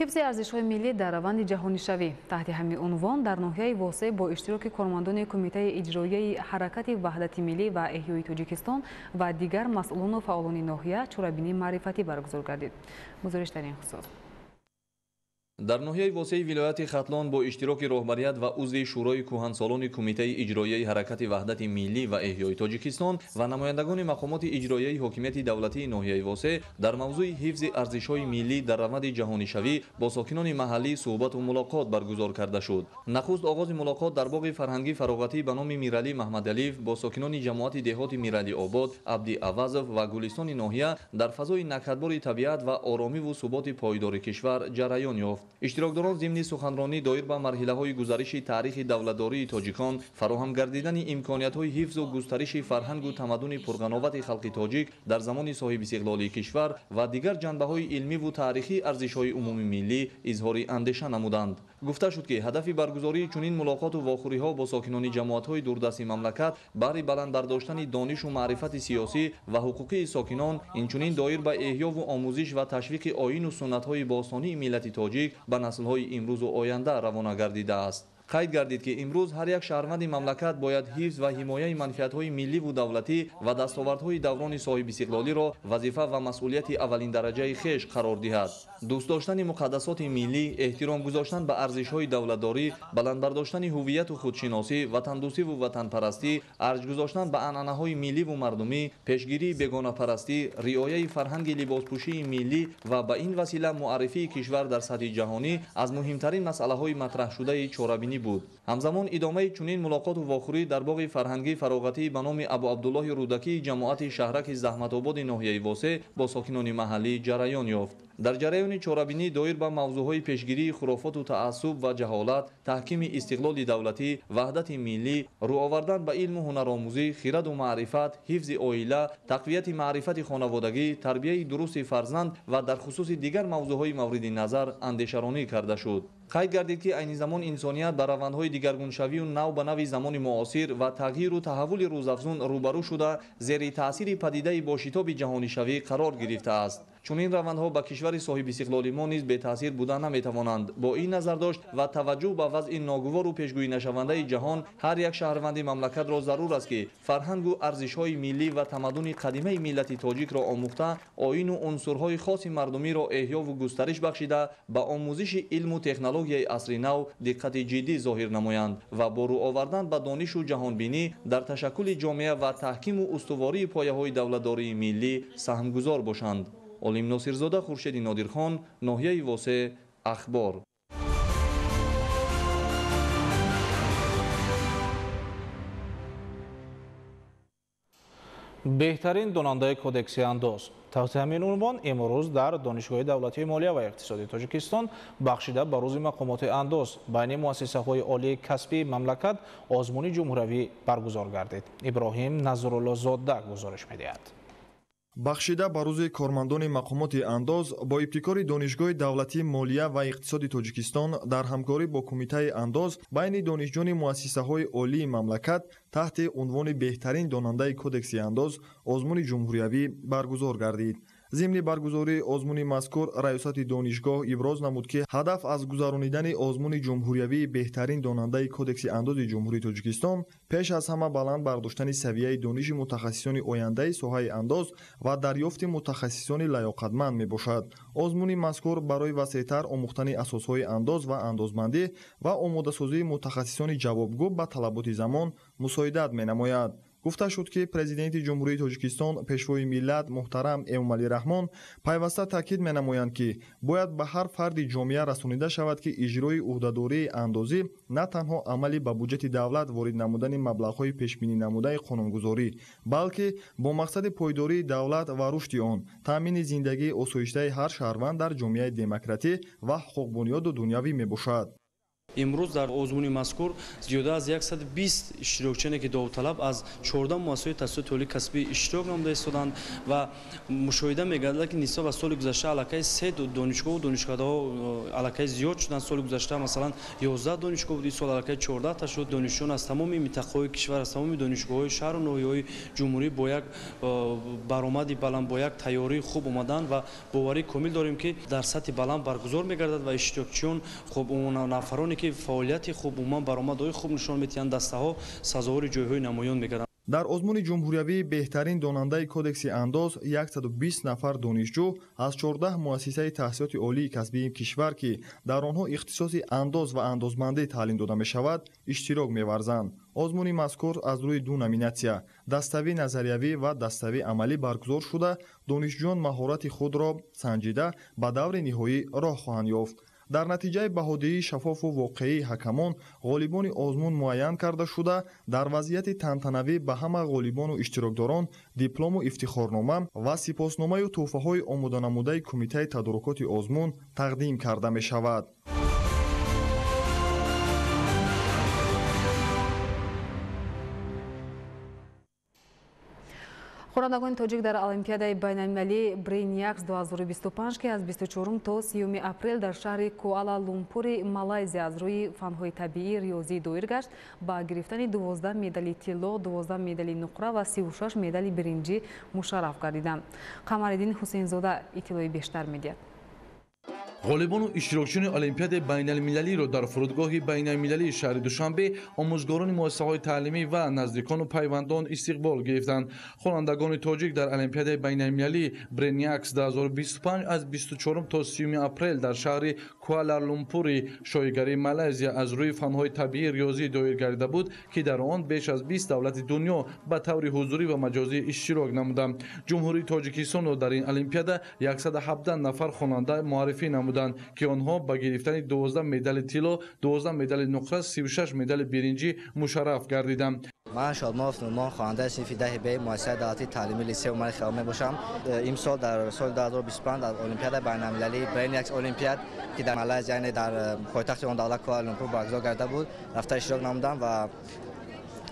Ҳифзи арзишҳои миллӣ дар раванди ҷаҳонишавӣ. Таҳти ҳамин унвон дар ноҳияи Восеъ бо иштироки кормандони Кумитаи иҷроияи ҳаракати ваҳдати миллӣ ва эҳёи Тоҷикистон ва дигар масъулону фаъолони ноҳия чорабинии маърифатӣ баргузор гардид. Гузориш дар ин хусус. Дар ноҳияи Восеи вилояти Хатлон бо иштироки роҳбарият ва узви Шӯрои кӯҳансолони Кумитаи иҷроияи ҳаракати ваҳдати миллӣ ва эҳёи Тоҷикистон ва намояндагони мақомоти иҷроияи ҳокимияти давлатии ноҳияи Восеъ дар мавзӯи ҳифзи арзишҳои миллӣ дар раванди ҷаҳонишавӣ бо сокинони маҳаллӣ суҳбату мулоқот баргузор карда шуд. Нахуст оғози мулоқот дар боғи фарҳангӣ фароғатӣ ба номи Миралӣ Маҳмадалиев бо сокинони ҷамоати деҳоти Миралиобод, Абди Авазов ва Гулистони ноҳия дар фазои накҳатбори табиат ва оромиву суботи пойдори кишвар ҷараён ёфт. Иштирокдорон зимни суханронӣ доир ба марҳилаҳои гузариши таърихи давлатдории тоҷикон, фароҳам гардидани имкониятҳои ҳифзу густариши фарҳангу тамаддуни пурғановати халқи тоҷик дар замони соҳибистиқлолии кишвар ва дигар ҷанбаҳои илмиву таърихии арзишҳои умумимиллӣ изҳори андеша намуданд. Гуфта шуд, ки ҳадафи баргузории чунин мулоқоту вохӯриҳо бо сокинони ҷамоатҳои дурдасти мамлакат баҳри баланд бардоштани донишу маърифати сиёсӣ ва ҳуқуқии сокинон, инчунин доир ба эҳёву омӯзиш ва ташвиқи оину суннатҳои бостонии миллати тоҷик ба наслҳои имрӯзу оянда равона гардидааст. Қайд гардид, ки имрӯз ҳар як шаҳрванди мамлакат бояд ҳифз ва ҳимояи манфиатҳои милливу давлатӣ ва дастовардҳои даврони соҳибистиқлолиро вазифа ва масъулияти аввалиндараҷаи хеш қарор диҳад. Дӯст доштани муқаддасоти миллӣ, эҳтиром гузоштан ба арзишҳои давлатдорӣ, баланд бардоштани ҳувияту худшиносӣ, ватандӯстиву ватанпарастӣ, арҷ гузоштан ба анъанаҳои милливу мардумӣ, пешгирии бегонапарастӣ, риояи фарҳанги либоспӯшии миллӣ ва ба ин васила муаррифии кишвар дар сатҳи ҷаҳонӣ аз муҳимтарин масъалаҳои матраҳшудаи чорабинӣ чорабинӣ буд. Ҳамзамон идомаи чунин мулоқоту вохӯрӣ дар боғи фарҳангии фароғатӣ ба номи Абуабдуллоҳи Рӯдакии ҷамоати шаҳраки Заҳматободи ноҳияи Восеъ бо сокинони маҳаллӣ ҷараён ёфт. Дар ҷараёни чорабинӣ доир ба мавзӯъҳои пешгирии хурофоту таассуб ва ҷаҳолат, таҳкими истиқлоли давлатӣ, ваҳдати миллӣ, рӯ овардан ба илму ҳунаромӯзӣ, хираду маърифат, ҳифзи оила, тақвияти маърифати хонаводагӣ, тарбияи дурусти фарзанд ва дар хусуси дигар мавзӯъҳои мавриди назар андешаронӣ карда шуд. Қайд гардид, ки айни замон инсоният ба равандҳои дигаргуншавию нав ба нави замони муосир ва тағйиру таҳаввули рӯзафзун рӯбарӯ шуда, зери таъсири падидаи бошитоби ҷаҳонишавӣ қарор гирифтааст. Чунин равандҳо ба кишвари соҳибистиқлоли мо низ бетаъсир буда наметавонанд. Бо ин назардошт ва таваҷҷӯҳ ба вазъи ногувору пешгӯинашавандаи ҷаҳон, ҳар як шаҳрванди мамлакатро зарур аст, ки фарҳангу арзишҳои миллӣ ва тамаддуни қадимаи миллати тоҷикро омӯхта, оину унсурҳои хоси мардумиро эҳёву густариш бахшида, ба омӯзиши илму технологияи асри нав диққати ҷиддӣ зоҳир намоянд ва бо рӯ овардан ба донишу ҷаҳонбинӣ дар ташаккули ҷомеа ва таҳкиму устувории пояҳои давлатдории миллӣ саҳмгузор бошанд. Олим Носирзода, Хуршеди Нодирхон, ноҳияи Восеъ, Ахбор. Беҳтарин донандаи кодекси андоз. Таҳти ҳамин унвон имрӯз дар Донишгоҳи давлатии молия ва иқтисоди Тоҷикистон бахшида ба рӯзи мақомоти андоз байни муассисаҳои олии касбии мамлакат озмуни ҷумҳуравӣ баргузор гардид. Иброҳим Назруллозода гузориш медиҳад. Бахшида ба рӯзи кормандони мақомоти андоз бо ибтикори Донишгоҳи давлатии молия ва иқтисоди Тоҷикистон дар ҳамкорӣ бо Кумитаи андоз байни донишҷӯёни муассисаҳои олии мамлакат таҳти унвони беҳтарин донандаи кодекси андоз озмуни ҷумҳуриявӣ баргузор гардид. Зимни баргузории озмуни мазкур раёсати донишгоҳ иброз намуд, ки ҳадаф аз гузаронидани озмуни ҷумҳуриявии беҳтарин донандаи кодекси андози Ҷумҳурии Тоҷикистон пеш аз ҳама баланд бардоштани савияи дониши мутахассисони ояндаи соҳаи андоз ва дарёфти мутахассисони лаёқатманд мебошад. Озмуни мазкур барои васеътар омӯхтани асосҳои андоз ва андозбандӣ ва омодасозии мутахассисони ҷавобгӯ ба талаботи замон мусоидат менамояд. Гуфта шуд, ки Президенти Ҷумҳурии Тоҷикистон, Пешвои миллат муҳтарам Эмомалӣ Раҳмон пайваста таъкид менамоянд, ки бояд ба ҳар фарди ҷомеа расонида шавад, ки иҷрои ӯҳдадории андозӣ на танҳо амали ба буҷети давлат ворид намудани маблағҳои пешбинӣ намудаи қонунгузорӣ, балки бо мақсади пойдории давлат ва рушди он, таъмини зиндагии осоиштаи ҳар шаҳрванд дар ҷомеаи демократӣ ва ҳуқуқбунёду дунявӣ мебошад. Имрӯз дар озмуни мазкур зиёда аз 120 иштирокчине, ки довталаб аз 14 муассисаи таҳсилоти олии касбӣ иштирок намуда истоданд ва мушоҳида мегардад, ки нисбат ба соли гузашта аллакай 3 донишгоҳу донишкадаҳо аллакай зиёд шуданд. Соли гузашта масалан 11 донишгоҳ буд, ин сол аллакай 14 та шуд. Донишҷӯён аз тамоми минтақаҳои кишвар, аз тамоми донишгоҳҳои шаҳру ноҳияҳои ҷумҳурӣ бо як баромади баланд, бо як тайёрии хуб омаданд ва боварии комил дорем, ки дар сатҳи баланд баргузор мегардад ва иштирокчиён хуб нафароне ки фаъолияти хуб, умуман баромадҳои хуб нишон медиҳанд, дастаҳо сазовори ҷойҳои намоён мегарданд. Дар озмуни ҷумҳуриявии беҳтарин донандаи кодекси андоз 120 нафар донишҷӯ аз 14 муассисаи таҳсилоти олии касбии кишвар, ки дар онҳо ихтисоси андоз ва андозбандӣ таълим дода мешавад, иштирок меварзанд. Озмуни мазкур аз рӯи ду номинатсия даставӣ назариявӣ ва даставӣ амалӣ баргузор шуда, донишҷӯён маҳорати худро санҷида ба даври ниҳоӣ роҳ хоҳанд ёфт. Дар натиҷаи баҳодиҳии шаффофу воқеии ҳакамон ғолибони озмун муайян карда шуда, дар вазъияти тантанавӣ ба ҳама ғолибону иштирокдорон диплому ифтихорнома ва сипосномаю тӯҳфаҳои омоданамудаи Кумитаи тадорукоти озмун тақдим карда мешавад. Хонандагони тоҷик дар Олимпиадаи байналмилалии Брейниакс 2025, ки аз 24 то 30 апрел дар шаҳри Куала-Лумпури Малайзия аз рӯи фанҳои табиӣ риёзӣ доир гашт, ба гирифтани 12 медали тилло, 12 медали нуқра ва 36 медали биринҷӣ мушарраф гардиданд. Қамариддин Ҳусейнзода иттилои бештар медиҳад. Ғолибону иштирокчиёни Олимпиадаи байналмилалиро дар фурудгоҳи байналмилалии шаҳри Душанбе омӯзгорони муассисаҳои таълимӣ ва наздикону пайвандон истиқбол гирифтанд. Хонандагони тоҷик дар Олимпиадаи байналмилалии Брейниакс 2025 аз 24 то 30 апрел дар шаҳри Куала-Лумпури шоҳигарии Малайзия аз рӯи фанҳои табиӣ риёзӣ доир гардида буд, ки дар он беш аз 20 давлати дунё ба таври ҳузурӣ ва маҷозӣ иштирок намуданд. Ҷумҳурии Тоҷикистонро дар ин олимпиада 117 нафар хонанда муаррифӣ намуданд. намуданд, ки онҳо ба гирифтани 12 медали тилло, 12 медали нуқра, 36 медали биринҷӣ мушарраф гардиданд. Ман Шодмонов Нурмон, хонандаи синфи 10 Б муассисаи давлатии таълимии литсей Умари Хайём мебошам. Имсол дар соли 2025 дар Олимпиадаи байналмилалии Brainiacs Олимпиад, ки дар Малайзия, яъне дар пойтахти он давлат Куала-Лумпур баргузор гарда буд, рафта иштирок намудам ва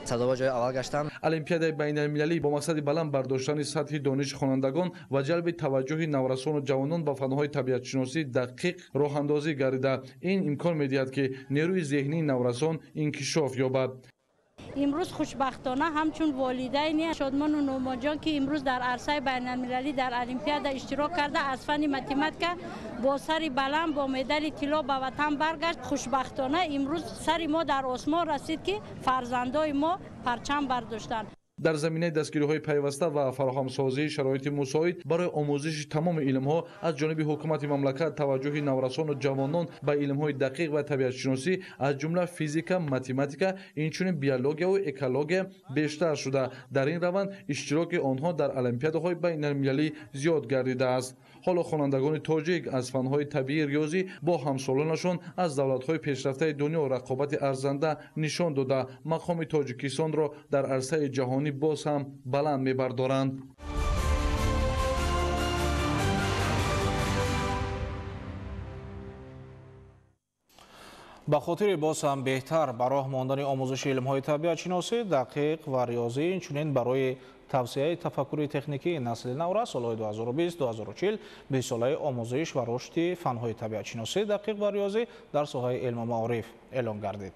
сазовор ҷои аввал гаштам. Олимпиадаи байналмилалӣ бо мақсади баланд бардоштани сатҳи дониши хонандагон ва ҷалби таваҷҷӯҳи наврасону ҷавонон ба фанҳои табиатшиносӣ дақиқ роҳандозӣ гардида, ин имкон медиҳад, ки нерӯи зеҳнии наврасон инкишоф ёбад. Имрӯз хушбахтона ҳамчун волидайни Шодмону Нурмонҷон, ки имрӯз дар арсаи байналмилалӣ дар Олимпиада иштирок карда, аз фанни математика бо сари баланд бо медали тилло ба ватан баргашт. Хушбахтона имрӯз сари мо дар осмон расид, ки фарзандои мо парчам бардоштанд. Дар заминаи дастгириҳои пайваста ва фароҳамсозии шароити мусоид барои омӯзиши тамоми илмҳо аз ҷониби ҳукумати мамлакат, таваҷҷӯҳи наврасону ҷавонон ба илмҳои дақиқ ва табиатшиносӣ, аз ҷумла физика, математика, инчунин биологияву экология бештар шуда, дар ин раванд иштироки онҳо дар олимпиадаҳои байналмилалӣ зиёд гардидааст. Ҳоло хонандагони тоҷик аз фанҳои табиӣ, риёзӣ бо ҳамсолонашон аз давлатҳои пешрафтаи дунё рақобати арзанда нишон дода, мақоми Тоҷикистонро дар арсаи ҷаҳонӣ боз ҳам баланд мебардоранд. Ба хотири боз ҳам беҳтар ба роҳ мондани омӯзиши илмҳои табиатшиносӣ, дақиқ ва риёзӣ, инчунин барои тавсияи тафаккури техникии насли наврас солҳои 2020-2040 бистсолаи омӯзиш ва рушди фанҳои табиатшиносӣ, дақиқ ва риёзӣ дар соҳаи илму маориф эълон гардид.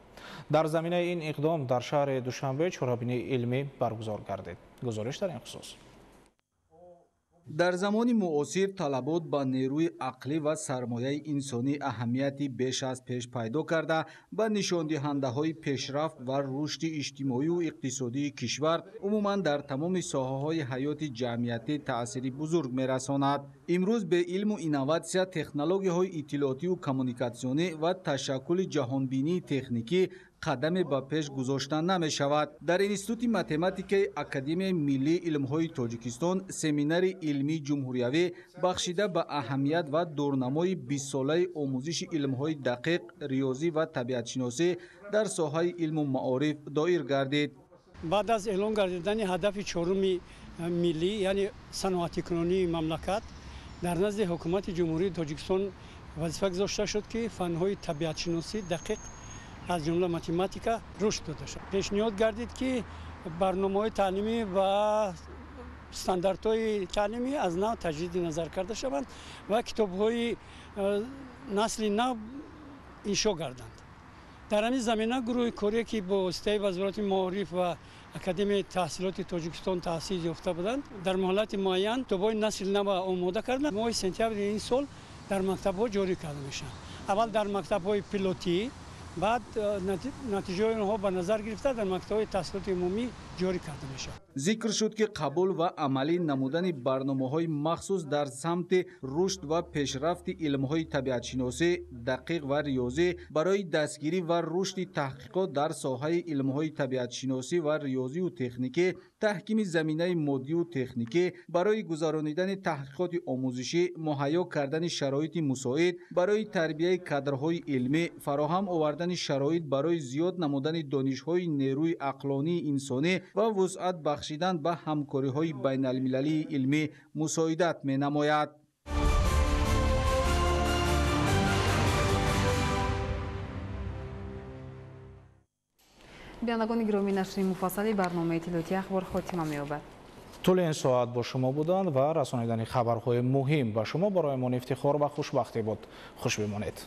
Дар заминаи ин иқдом дар шаҳри Душанбе чорабинии илмӣ баргузор гардид. Гузориш дар ин хусус. Дар замони муосир талабот ба нерӯи ақлӣ ва сармояи инсонӣ аҳамияти беш аз пеш пайдо карда, ба нишондиҳандаҳои пешрафт ва рушди иҷтимоию иқтисодии кишвар умуман дар тамоми соҳаҳои ҳаёти ҷамъиятӣ таъсири бузург мерасонад. Имрӯз бе илму инноватсия, технологияҳои иттилоотиву коммуникатсионӣ ва ташаккули ҷаҳонбинии техникӣ қадаме ба пеш гузошта намешавад. Дар Институти математикаи Академияи миллии илмҳои Тоҷикистон семинари илмии ҷумҳуриявӣ бахшида ба аҳамият ва дурнамои бистсолаи омӯзиши илмҳои дақиқ, риёзӣ ва табиатшиносӣ дар соҳаи илму маориф доир гардид. Баъд аз эълон гардидани ҳадафи чоруми миллӣ, яъне саноатикунонии мамлакат, дар назди ҳукумати Ҷумҳурии Тоҷикистон вазифа гузошта шуд, ки фанҳои табиатшиносӣ дақиқ, аз ҷумла математика, рушд дода шавад. Пешниҳод гардид, ки барномаҳои таълимӣ ва стандартҳои таълимӣ аз нав таҷдиди назар карда шаванд ва китобҳои насли нав иншо гарданд. Дар ҳамин замина гурӯҳи корие, ки бо воситаи Вазорати маориф ва Академияи таҳсилоти Тоҷикистон таъсис ёфта буданд, дар муҳлати муайян китобҳои насли нав омода карданд. Моҳи сентябри ин сол дар мактабҳо ҷорӣ карда мешаванд. Аввал дар мактабҳои пилотӣ, баъд натиҷаҳои онҳо ба назар гирифта дар мактабҳои таҳсилоти умумӣ ҷорӣ карда мешавад. Зикр шуд, ки қабул ва амалӣ намудани барномаҳои махсус дар самти рушд ва пешрафти илмҳои табиатшиносӣ, дақиқ ва риёзӣ барои дастгирӣ ва рушди таҳқиқот дар соҳаи илмҳои табиатшиносӣ ва риёзию техникӣ, таҳкими заминаи моддию техникӣ барои гузаронидани таҳқиқоти омӯзишӣ, муҳайё кардани шароити мусоид барои тарбияи кадрҳои илмӣ, фароҳам овардани шароит барои зиёд намудани донишҳои нерӯи ақлонии инсонӣ ва вусъат бахшидан ба ҳамкориҳои байналмилалии илмӣ мусоидат менамояд. Бинандагони гиромӣ, нашри муфассали барномаи иттилоотии ахбор хотима меёбад. Тӯли ин соат бо шумо буданд ва расонидани хабарҳои муҳим ба шумо барои мо ифтихор ва хушбахтӣ буд. Хуш бимонед.